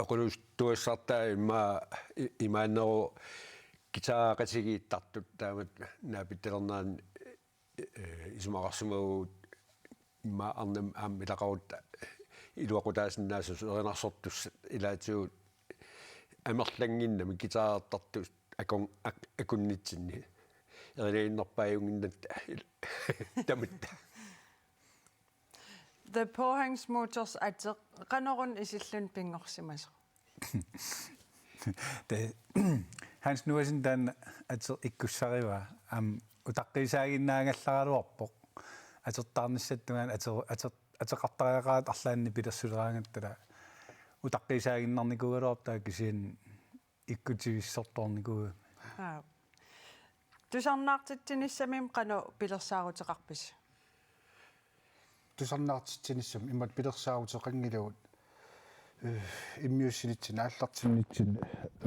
oqaluttuassartaa immaqa i-, imaanneruvoq guitaraqatigiittartut taamatut naapittulernerani, ee, isumaqarsimavugut immaqa arnamut aamma ilaqarutta iluaqutaasinnaasut erinarsortussat ilaatigut amerlannginnami guitarertartut akun-, ak-, akunnitsinni. Erinaginnerpaajunnginnatta il-, tamatta. The Påhængsmotors ateq, qanoruna isilluni pinngorsimasoq? Te-, Hans Noasen taanna ateq ikkussarivaa, aamma utaqqiisaaginnaagallaragaluarpoq. Atertaarnissatut tungaanut ateq-, ateq-, ateqartariaqarata arlaannik nipilersuleraangatta taava utaqqiisaaginnarnikuugaluarpoq, taava kisianni ikkutivissortoornikuugami. Aap. Tusarnaartitsinissaminnut qanoq pilersaaruteqarpisi? tusarnaartitsinissamut imatut pilersaaruteqanngilagut, eh, immiussinitsinni aallartinnitsinni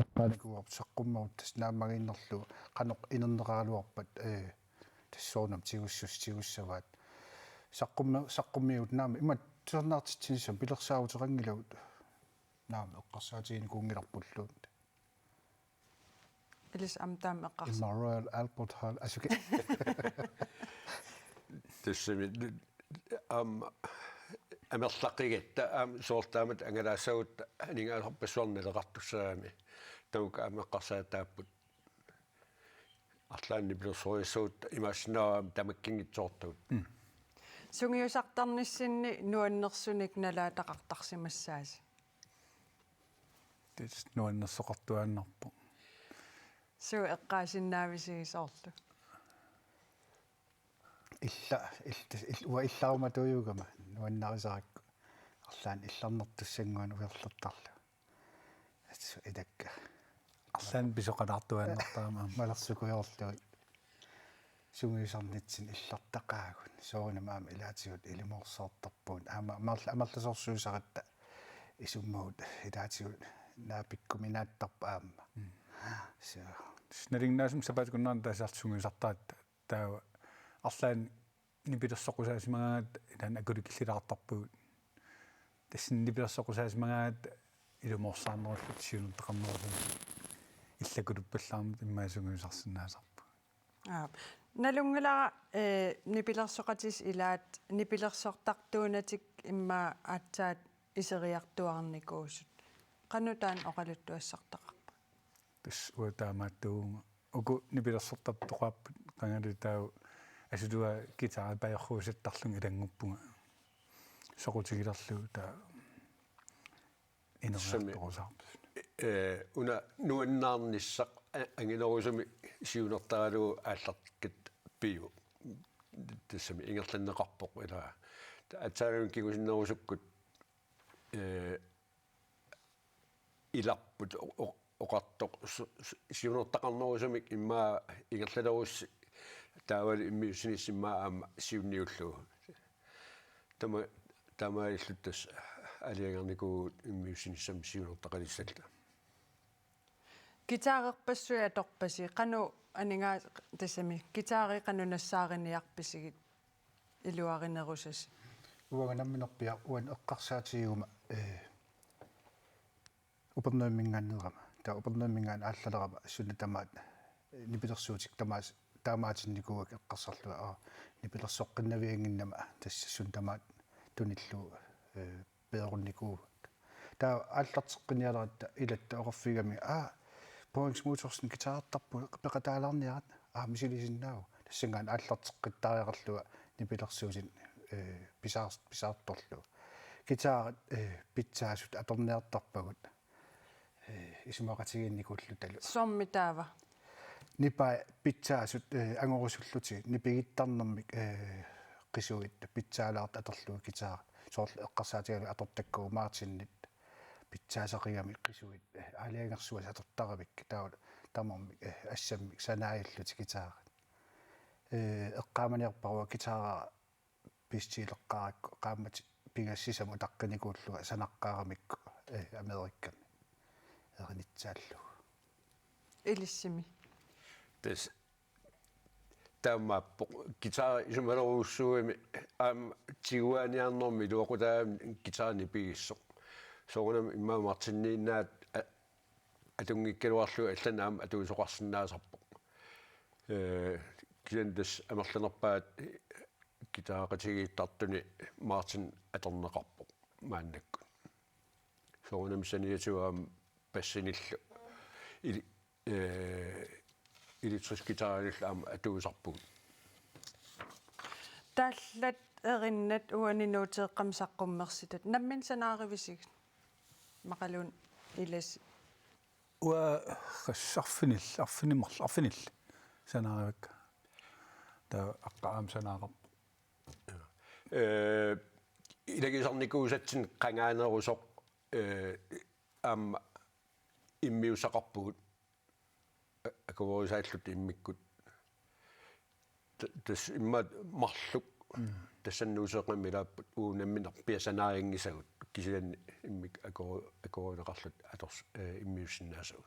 eqqaanikuuarput saqqummerutta tassa naammagiinnarlugu qanoq inerneqaraluarpat, eh, tassuunam tigussus tigussavaat. Saqqummi-, saqqummiugut naamik imatut tusarnaartitsinissamut pilersaaruteqanngilagut naamik eqqarsaatiginikuunngilarpulluunniit. Ilissi aamma taama eqqarsa. Imma Royal Albert Hall, asuki. Tassami aamma amerlaqqigatta aamma soorlu taamatut angalaassagutta aningaasarpassuarnik naleqartussaagami. Tamakku aamma eqqarsaataapput. Arlaannik pilersorissagutta imaassinnaavoq aamma tamakkiinngitsoortagut. Mm. Sungiusartarnissinni nuannersunik nalaataqartarsimassaasi. Tassa nuannersoqartuaannarpoq. Suut eqqaasinnaavisigut soorlu? Illa, il-, il-, uanga illarumatuujugama nuannarisarakku. Arlaannik illarnertussannguanik ujarlertarlugu. Assut ilakka. Arlaannik pisoqalaartuaannartarami aamma. Malersukujoorlugit. Sungiusarnitsinni illartaqaagut. Soorunami aamma ilaatigut ilumoorsoortarpugut. Aamma amerla-, amerlasoorsuusaratta isummagut ilaatigut naapikkuminaattarpoq aamma. Mm. So. Nalinginnaasumik sapaatip-akunnera taasarluta sungiusartaratta. Taava arlaannik nipilersoqqusaasimagaangatta ilaanni akulikillilaartarpugut. Tassani nipilersoqqusaasimagaangatta ilumoorsaarnerulluta siunertaqarnerusumik illakuluuppallaarnata immaqa sungiusarsinnaasarpugut. Aap. Nalunngilara, eh, nipilersoqatitta ilaat nipilersortartuunatik immaqa aatsaat iseriartuaarnikuusut. Qanoq taanna oqaluttuassartaqarpa? Tassa uanga taamaattuuvunga. Uku nipilersortartoqarput qangali taava asuluga guitari pajorruusattarlunga ilannguppunga. Soqutigilerlugu taava ineriartorusaarput. Eh, una nuannaarnissaq a-, anginerusumik siunertaralugu aallartikkatta pivoq. Tassami ingerlanneqarpoq ila. Aatsaannguaq kingusinnerusukkut, eh, ilarput o-, o-, oqartoq su-, su-, siunertaqarnerusumik immaqa ingerlalerussi taavalu immiussinissaq immaqa aamma siunniullugu. Tama-, taamaalilluta tassa aalajangereernikuuvugut immiussinissamut siunertaqalissalluta. Guitarerpassuit atorpasi, qanoq aningaa-, tassami, guitari qanoq nassaariniarpisigit iluarinerusasi? Uanga namminerpiaq uani eqqarsaatigiguma, eh, Upernavimminngaanneerama. Taava Upernavimminngaanniit aallalerama suna tamaat, eh, nipilersuutit tamaasa, taamaatinnikuuakka eqqarsarlunga, aa, nipilersoqqinnaviannginnama tassa suna tamaat tunillugu, eh, peerunnikuuakka. Taava aallarteqqinnialeratta ilatta oqarfigamikku, aa, Boris Motzfeldt guitarertarpugut, peqataalaarniarit, aa, misilisinnaavoq. Tassanngaanniit aallarteqqittariaqarlunga nipilersuutit, eh, pisaar-, pisaartorlugu. Guitarit, eh, pitsaasut atorniartarpagut, eh, isumaqatigiinnikuullutalu. Soormi taava? Nipai pitsaasut, eh, angorusullutik nipigittarnermik, eh, qisuit pitsaalaartut atorlugit guitarit. Soorlu eqqarsaatigalugu atortakkagut Martinit pitsaasaqigami qisuit, eh, aalajangersuatit atortaravit. Taava tamarmik, eh, assammik sanaajallutik guitarit. Eh, eqqaamaniarpara guitari bestileqqaarakku qaammatit pingasut sisamat utaqqinikuullunga sanaqqaaramikku, eh, Amerikami erinitsaallugu. Ilissimi. Tassa taamaappoq guitari isumalerujussuugami aamma tiguaaniarnermi iluaqutaagami guitari nipigissoq. Soorunami immaqa Martiniinnaat a-, atunngikkaluarlugu allanut aamma atuisoqarsinnaasarpoq. Eh, kisianni tassa amerlanerpaat guitareqatigiittartuni Martin atorneqarpoq maannakkut. Soorunami saniatigut aamma bassinillu ili-, eh, elektrisk guitarinillu aamma atuisarpugut. Taallat erinnat uani Nuuteeqqami saqqummersitat. Nammineq sanaarivisigit? Maqaluunniit ilassi. Uanga qassit arfinil-, arfineq-marluk, arfinillit sanaarivakka. Taava aqqap aamma sanaaqarpoq. Eh, ilagisarnikuusatsinnik qangaanerusoq, eh, aamma immiussaqarpugut. A-, akuerisaalluta immikkut. Ta-, tassa immaqa marluk. Mm. Tassannut useqqammi ilaapput uagut namminneq piassanaarinngisagut kisianni immikkut ako-, akuerineqarluta ators-, eh, immiussinnaasagut.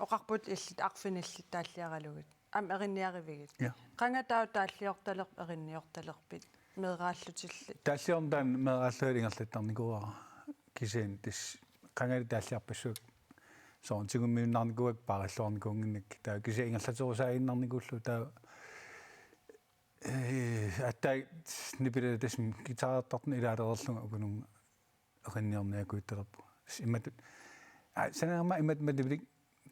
Oqarputit illit arfinillit taalliaralugit. Aamma erinniarivigit. Ja. Qanga taava taalliortalerpit erinniortalerpit meeraallutillit? Taalliorneq taanna meeraallutillit ingerlattarnikuuara kisianni tassa qangali taalliarpassuit soorlu tigummiunnaarnikuuakka paarilluarnikuunnginnakkit. Taava kisianni ingerlaterusaaginnarnikuullugu taava, eh, aatsaat nipilertartut guitarertartunut ilaalereerlunga ukununnga erinniorniakuuttalerpunga. Imatut. Aa, sanaarama imatut matulik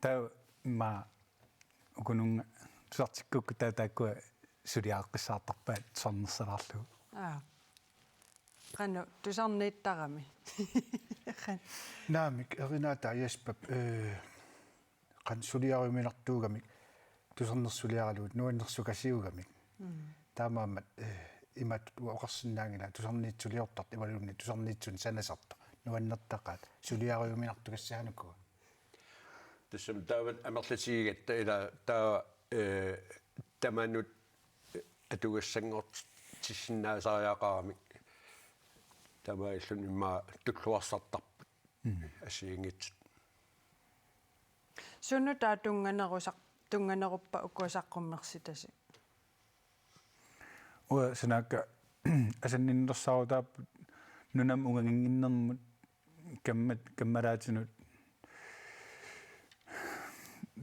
taava immaqa ukununnga tusartikkukkit taava taakkua suliareqqissaartarpaat tusarnersalaarlugu. Aa. Qanoq tusarniittarami. Qan- Naamik, erinaataa Jespap, eh, qanoq suliariuminartuugamik, tusarnersuliaralugu, nuannersukasiugamik. Mm. Taamaammat, eh, imatut uanga oqarsinnaanngilanga tusarniit suliortartut imaluunniit tusarniitsunik sanasartut. Nuannertaqaat, suliariuminartukassaanuku. Tassami taava amerlatigigatta ilaa taava, eh, tamanut atugassanngortissinnaasariaqaramik. Taamaalilluni immaqa tulluarsartarput. Mm. Assigiinngitsut. Sunut taava tunnganerusar-, tunnganeruppat ukua saqqummersitasi? Uanga sanaakka asanninnersaarutaapput nunamut ungaginnginnermut kammat-, kammalaatinut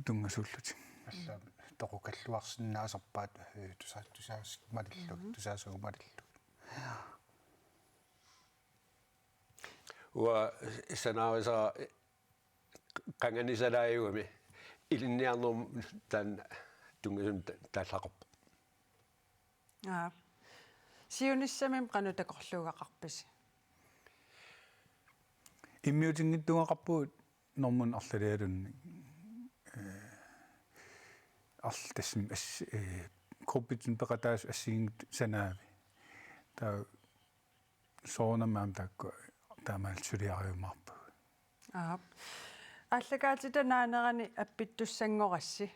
tunngasuullutik. Allaat toqukalluarsinnaasarpaat, eh, tusa-, tusaasut malillugit, mhm, tusaasut malillugit. Uanga sanaarisara qanganisalaajuami ilinniarnermut taanna tunngasumik ta-, taallaqarpoq. Aa. Siunissami qanoq takorluugaqarpisi? Immiutinngitsuugaqarpugut normumik arlalialuunniit. Eh, arl-, tassami ass-, eh, gruppitsinni peqataasut assigiinngitsut sanaavi. Taava soorunami aamma taakku taamaallaat suliariumaarpagut. Aap. Aallakaatitap naanerani appittussanngorassi.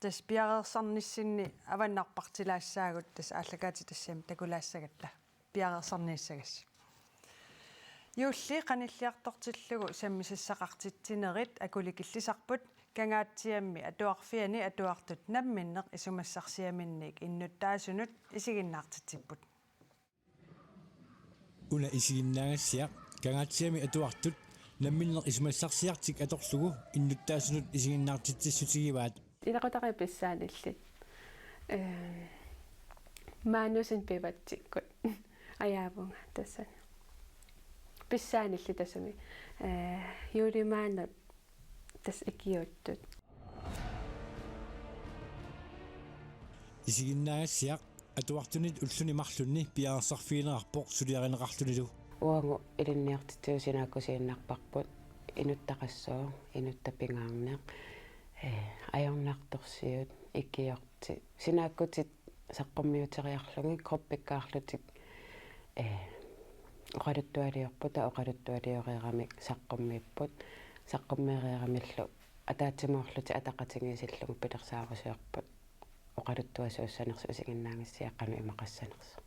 Tassa piareersarnissinni avannarpartilaassaagut tassa aallakaatitassiami takulaassagatta. Piareersarniassagassi. Juulli qanilliartortillugu sammisassaqartitsinerit akulikillisarput Kangaatsiami Atuarfiani atuartut namminneq isumassarsiaminniik innuttaasunut isiginnaartitsipput. Una isiginnaagassiaq Kangaatsiami atuartut namminneq isumassarsiartik atorlugu innuttaasunut isiginnaartitsissutigivaat. Ilaqutariit pissaanillit. Ehm, maanussin pivatsikkut. Ajaavunga tassani. Pissaanillit tassami. Eh, juulimaannut tassa ikiuuttut. Isiginnaagassiaq atuartunit ulluni marlunni piareersarfigineqarpoq suliarineqarlunilu. Uagut ilinniartitsisut sinaakkusiinnarparput inuttaqassaaq, inuttap pingaarneq, eh, ajornartorsiut, ikiortit. Sinaakkutit saqqummiuteriarlugit, gruppikkaarlutik, eh, oqaluttualiorput, taava oqaluttualioreeramik saqqummiipput, saqqummeereeramillu ataatsimoorlutik ataqatigiissillugu pilersaarusiorput oqaluttuasuussanersoq isiginnaagassiaq qanoq imaqassanersoq.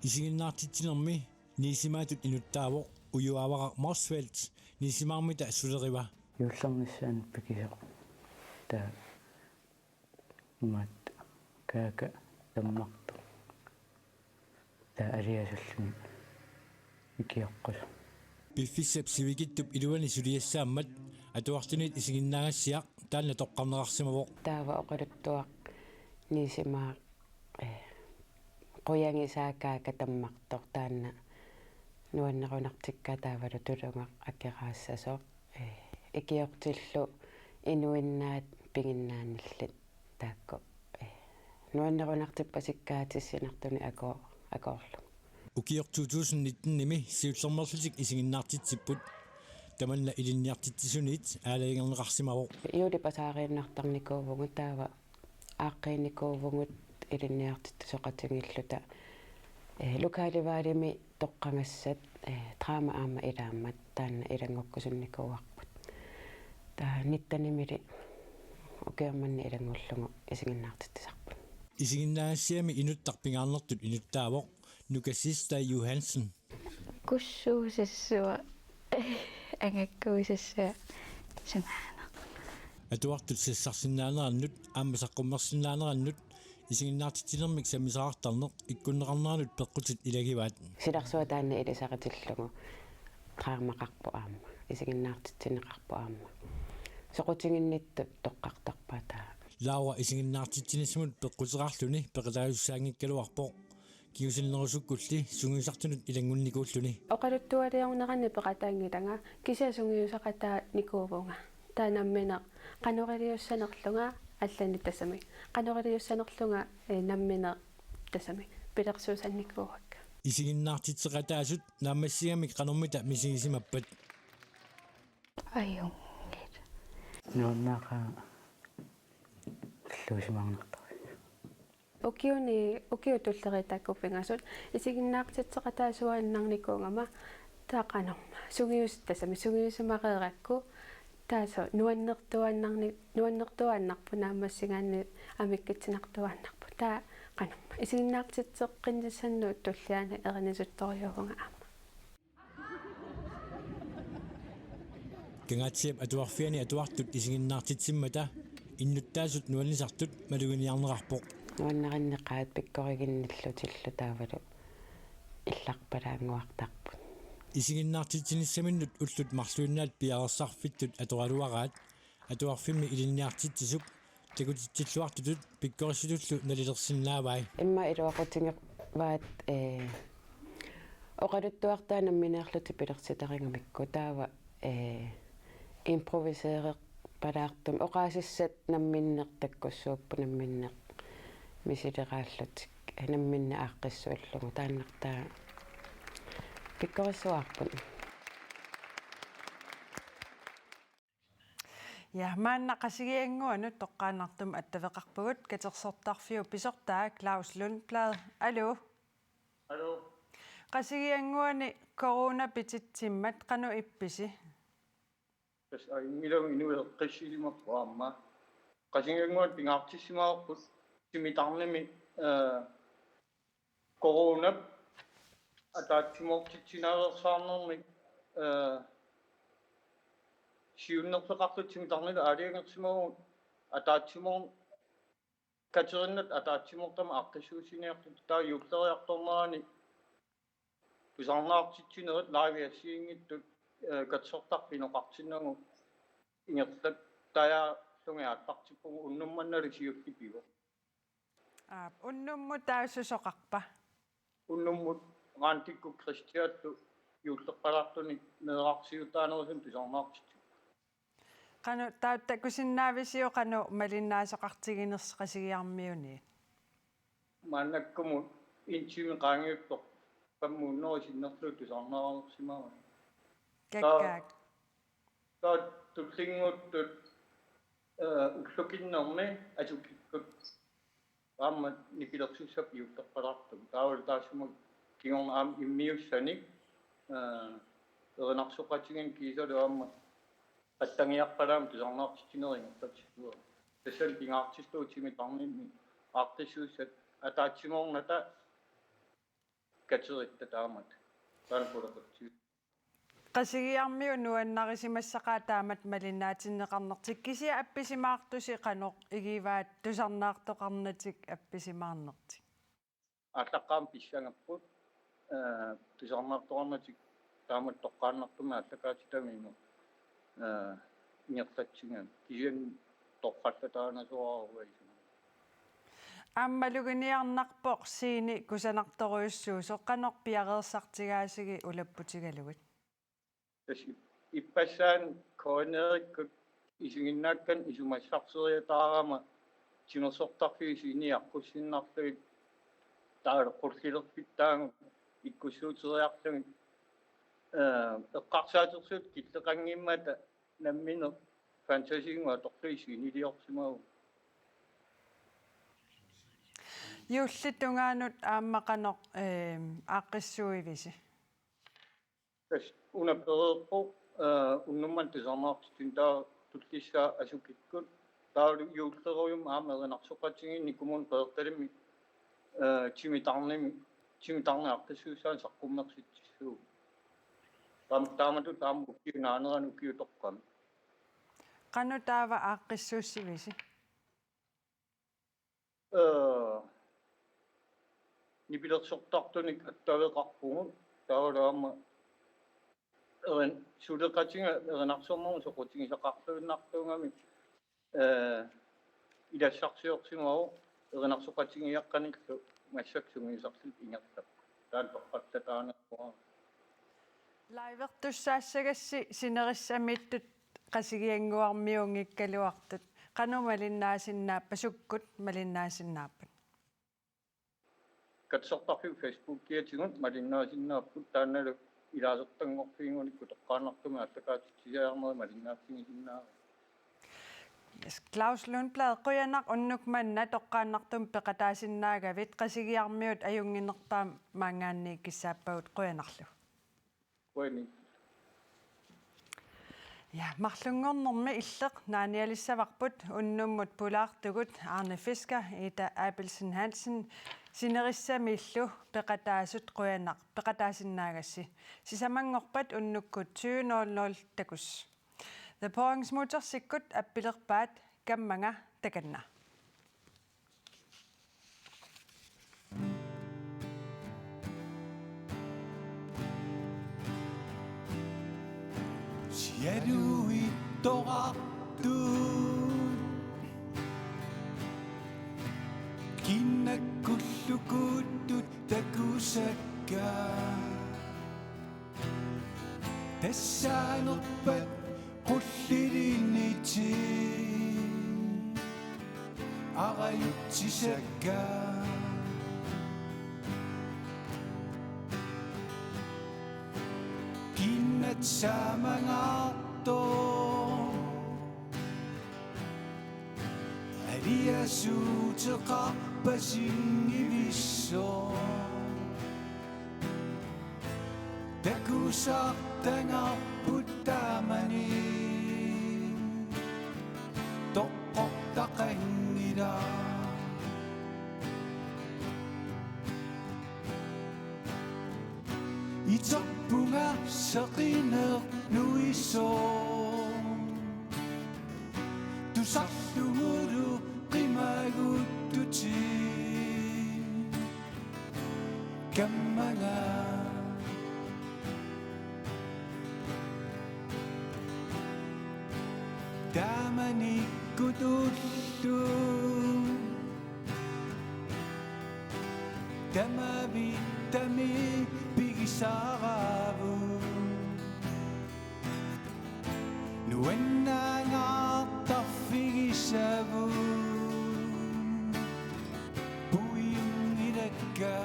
Isiginnaartitsinermi Niisimaatut inuttaavoq Ujuavaraq Motzfeldt Niisimaarmita suleriva. Juullernissaanut pikisoq. Taava imaattoq kaaka tammartoq. Taava aliasulluni ikioqqusoq. Piffissap sivikitsup iluani suliassaammat atuartunit isiginnaagassiaq taanna toqqarneqarsimavoq. Taava oqaluttuaq Niisimaaq, eh, qujagisaa kaaka tammartoq taanna nuannerunartikkaa taavalu tulugaq akeraassasoq, eh, ikiortillu inuinnaat piginnaanillit taakku, eh, nuannerunartippasikkaatsinartunik ako-, akoorlugu. Ukioq to tusind nitten-imi siullermeerlutik isiginnaartitsipput. Tamanna ilinniartitsisuniit aalajangerneqarsimavoq. Juulip pasaariinnartarnikuuvugut taava aaqqiinikuuvugut ilinniartitsisoqatigiilluta, eh, lokalevalgimi toqqagassat, eh, drama aamma ilaammat taanna ilanngukkusunnikuuarput. Taava nitten-imili ukioq manna ilanngullugu isiginnaartitsisarput. Isiginnaagassiami inuttap pingaarnertut inuttaavoq Nukasista Johansen. Kussuusassua. Angakkuusassua. Sunaana. Atuartut sassarsinnaanerannut aamma saqqummersinnaanerannut isiginnaartitsinermik sammisaqartarneq ikkunneqarneranut peqqutit ilagivaat. Silarsuaq taanna ilisaritillugu. Draamaqarpoq aamma. Isiginnaartitsineqarpoq aamma. Soqutiginnittut toqqartarpaa taava. Laura isiginnaartitsinissamut peqquteqarluni peqataasussaanngikkaluarpoq. Kingusinnerusukkulli sungiusartunut ilanngunnikuulluni. Oqaluttualiornerani peqataanngilanga kisianni sungiusaqataanikuuvunga. Taava nammineq qanoq iliussanerlunga allanik tassami. Qanoq iliussanerlunga, eh, nammineq tassami. Pilersuusannikuuakka. Isiginnaartitseqataasut naammassigamik qanormita misigisimappat? Ajunngilaq. Nuannaaqaaq illuusimaarnartoq. Ukiuni, ukiut tulleriit taakku pingasut isiginnaartitseqataasuaannarnikuugama taava qanorma. Sungius-, tassami sungiusimareerakku taava soorlu nuannertuaannarni-, nuannertuaannarpoq naammassigaanni amikitsinartuaannarpoq. Taava qanorma. Isiginnaartitseqqinnissannut tulliani erinisuttorujuuvunga aamma. Kangaatsiap Atuarfiani atuartut isiginnaartitsimmata innuttaasut nuannisartut maluginiarneqarpoq. Nuannarineqaat pikkoriginnillutillu taavalu illarpalaannguartarput. Isiginnaartitsinissaminnut ullut marluinnaat piareersarfittut atoraluaraat atuarfimmi ilinniartitsisup takutitsilluartutut pikkorissutullu nalilersinnaavai. Immaqa iluaqutigivaat, eh, oqaluttuartaat nammineerlutik pilersitarigamikku taava, eh, improviseerpalaartumik oqaasissat namminneq takkussuupput namminneq misileraallutik namminneq aaqqissuullugu taannartaa pikkorissuarput. Ja, maanna Qasigiannguanut toqqaannartumik attaveqarpugut katersortarfiup pisortaa Claus Lundblad. Aluu. Aluu. Qasigiannguani corona pititsimmat qanoq ippisi? Tassa ajunngilanga inuit eqqissisimapput aamma. Qasigiannguani pingaartissimavarput timitarnimi, eh, coronap ataatsimoortitsinaveersaarnermi, eh, siunnerfeqarlutik timitarnilu aalajangersimavugut ataatsimoor-, katerinnat ataatsimoortami aaqqissuussiniartutut taava juulleriartornerani tusarnaartitsinerit live assigiinngitsut, eh, katersortarfik inoqartinnagu ingerlattajaarlugit aallartippugut unnuk mannalu siulleq pivoq. Aap, unnummut taava susoqarpa? Unnummut Randikkut Kristiallu juullerpalaartunik meerarsiutaanerusumik tusarnaartitsivoq. Qanoq taava takusinnaavisiuk qanoq malinnaasoqartiginersoq Qasigiarmiuniit? Maannakkumut en time qaangiuttoq femhundrede sinnerlugit tusarnaarsimavara. Kakkaak. Taava tullinnguuttut, eh, ullukinnermi asukikkut aamma nipilersussappat juullerpalaartumik. Taavalu taassuma kingorna aamma immiussanik, eh, erinarsoqatigiinneq kiisalu aamma qatannguttorpalaamik tusarnaartitsinerit ingerlatsisuupput. Tassani pingaartillugu timitarnimmi aaqqissuussat ataatsimoornata kateritta taamatut. Taanna qulequtsi. Qasigiarmiut nuannarisimassaqaat taamatut malinnaatinneqarnertik, kisianni appisimaartusi qanoq igivaat tusarnaartoqarnatik appisimaarnertik? Aallaqqaammut pissangapput, eh, tusarnaartoqarnatik taamatut toqqaannartumik aallakaatitaminnut, eh, ingerlatsigaanni. Kisianni torrallataanasoraarua isuma. Aamma maluginiarnarpoq scene kusanartorujussuusoq, qanoq piareersartigaasigi ulapputigalugit? Tassa ip-, ippassaani K N R-ikkut isiginnaakkanik isumassarseriataarama timersortarfiit sceneqqussinnaarlugit taavalu qullilerfittaagut ikkussuuteriarlugit, eh, eqqarsaatersuuttut killeqanngimmata nammineq fantasiinngooq atorlugit sceneliorsimavagut. Juullip tungaanut aamma qanoq, eh, aaqqissuivisi? Tassa una pereerpoq, eh, unnuk manna tusarnaartitsineq taava tullissaa asukikkut. Taavalu juullerujummik aamma erinarsoqatigiinneq Kommune Qeqertalimmi, eh, timitarnimi Tigut tarneq aaqqissuussaanut saqqummersitsissuugut. Taam-, taamatut aamma ukiup naanerani ukiup toqqami. Qanoq taava aaqqissuussivisi? Ee, nipilersortartunik attaveqarpugut, taavalu aamma erin-, suleqatiga erinarsornermut soqutigisaqarluinnartuugami, ee, ilassarsiorsimavoq erinarsoqatigiiaqqanillu massakkut sungiusarluta ingerlapput. Taanna toqqartataaneruara. Livertussaassagassi sinerissamiittut Qasigiannguarmiunngikkaluartut. Qanoq malinnaasinnaappat, sukkut malinnaasinnaappat? Katersortarfiup Facebookiatigut malinnaasinnaavagut, taannalu ilaasortanngorfiginngikkukku toqqaannartumik aallakaatitsisariaqarnerit malinnaaffigisinnaavat. Yes, Claus Lundblad, qujanaq unnuk manna toqqaannartumik peqataasinnaagavit, Qasigiarmiut ajunnginnerpaamik maanngaanniit kissaappagut, qujanarlu. Qujanaq. Ja, marlunngornermi Illeq naanialissavarput unnummut pulaartugut, Arne Fisker, Ida Abelsen Hansen, sinerissamiillu peqataasut, qujanaq peqataasinnaagassi. Sisamanngorpat unnukkut tyve nul nul takuss. The Poringsmuutersikkut appilerpaat, kammanga takanna. Sialuittoqartut kinnakkullu kuuttut takusakka. Tassaanerpat qullilinnit arajutsisakka. Kinnat saamangaartoq aliasuuteqarpasinngivissooq. Takusartangaarput taamani, toqqortaqanngilaq. Iterpunga seqineq nuisoq, tusarlugulu qimaguttutit. Kammanga. Taamanikkut ullut tamavittami pigisaraavut. Nuannaangaartarfigisavut puiunngilakka.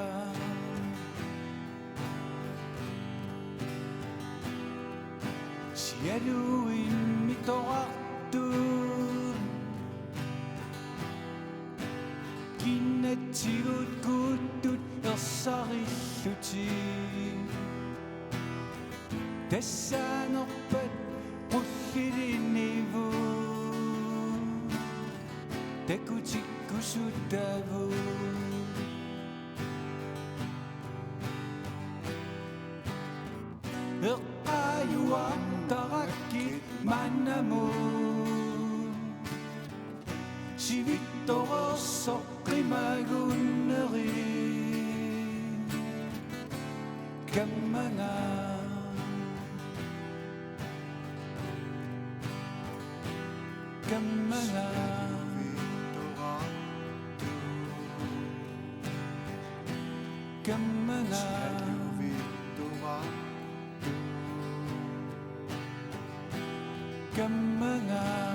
Sialuimmiittoqartut kinnatsigut kuuttut ersarillutik. Tassaanerpat qullilinniivut takutikkusuttavut. Eqqaajuartarakkit maannamut sivitsorsoq qimagunneri. Kammanga. Kammanga. Kammanga. Kammanga.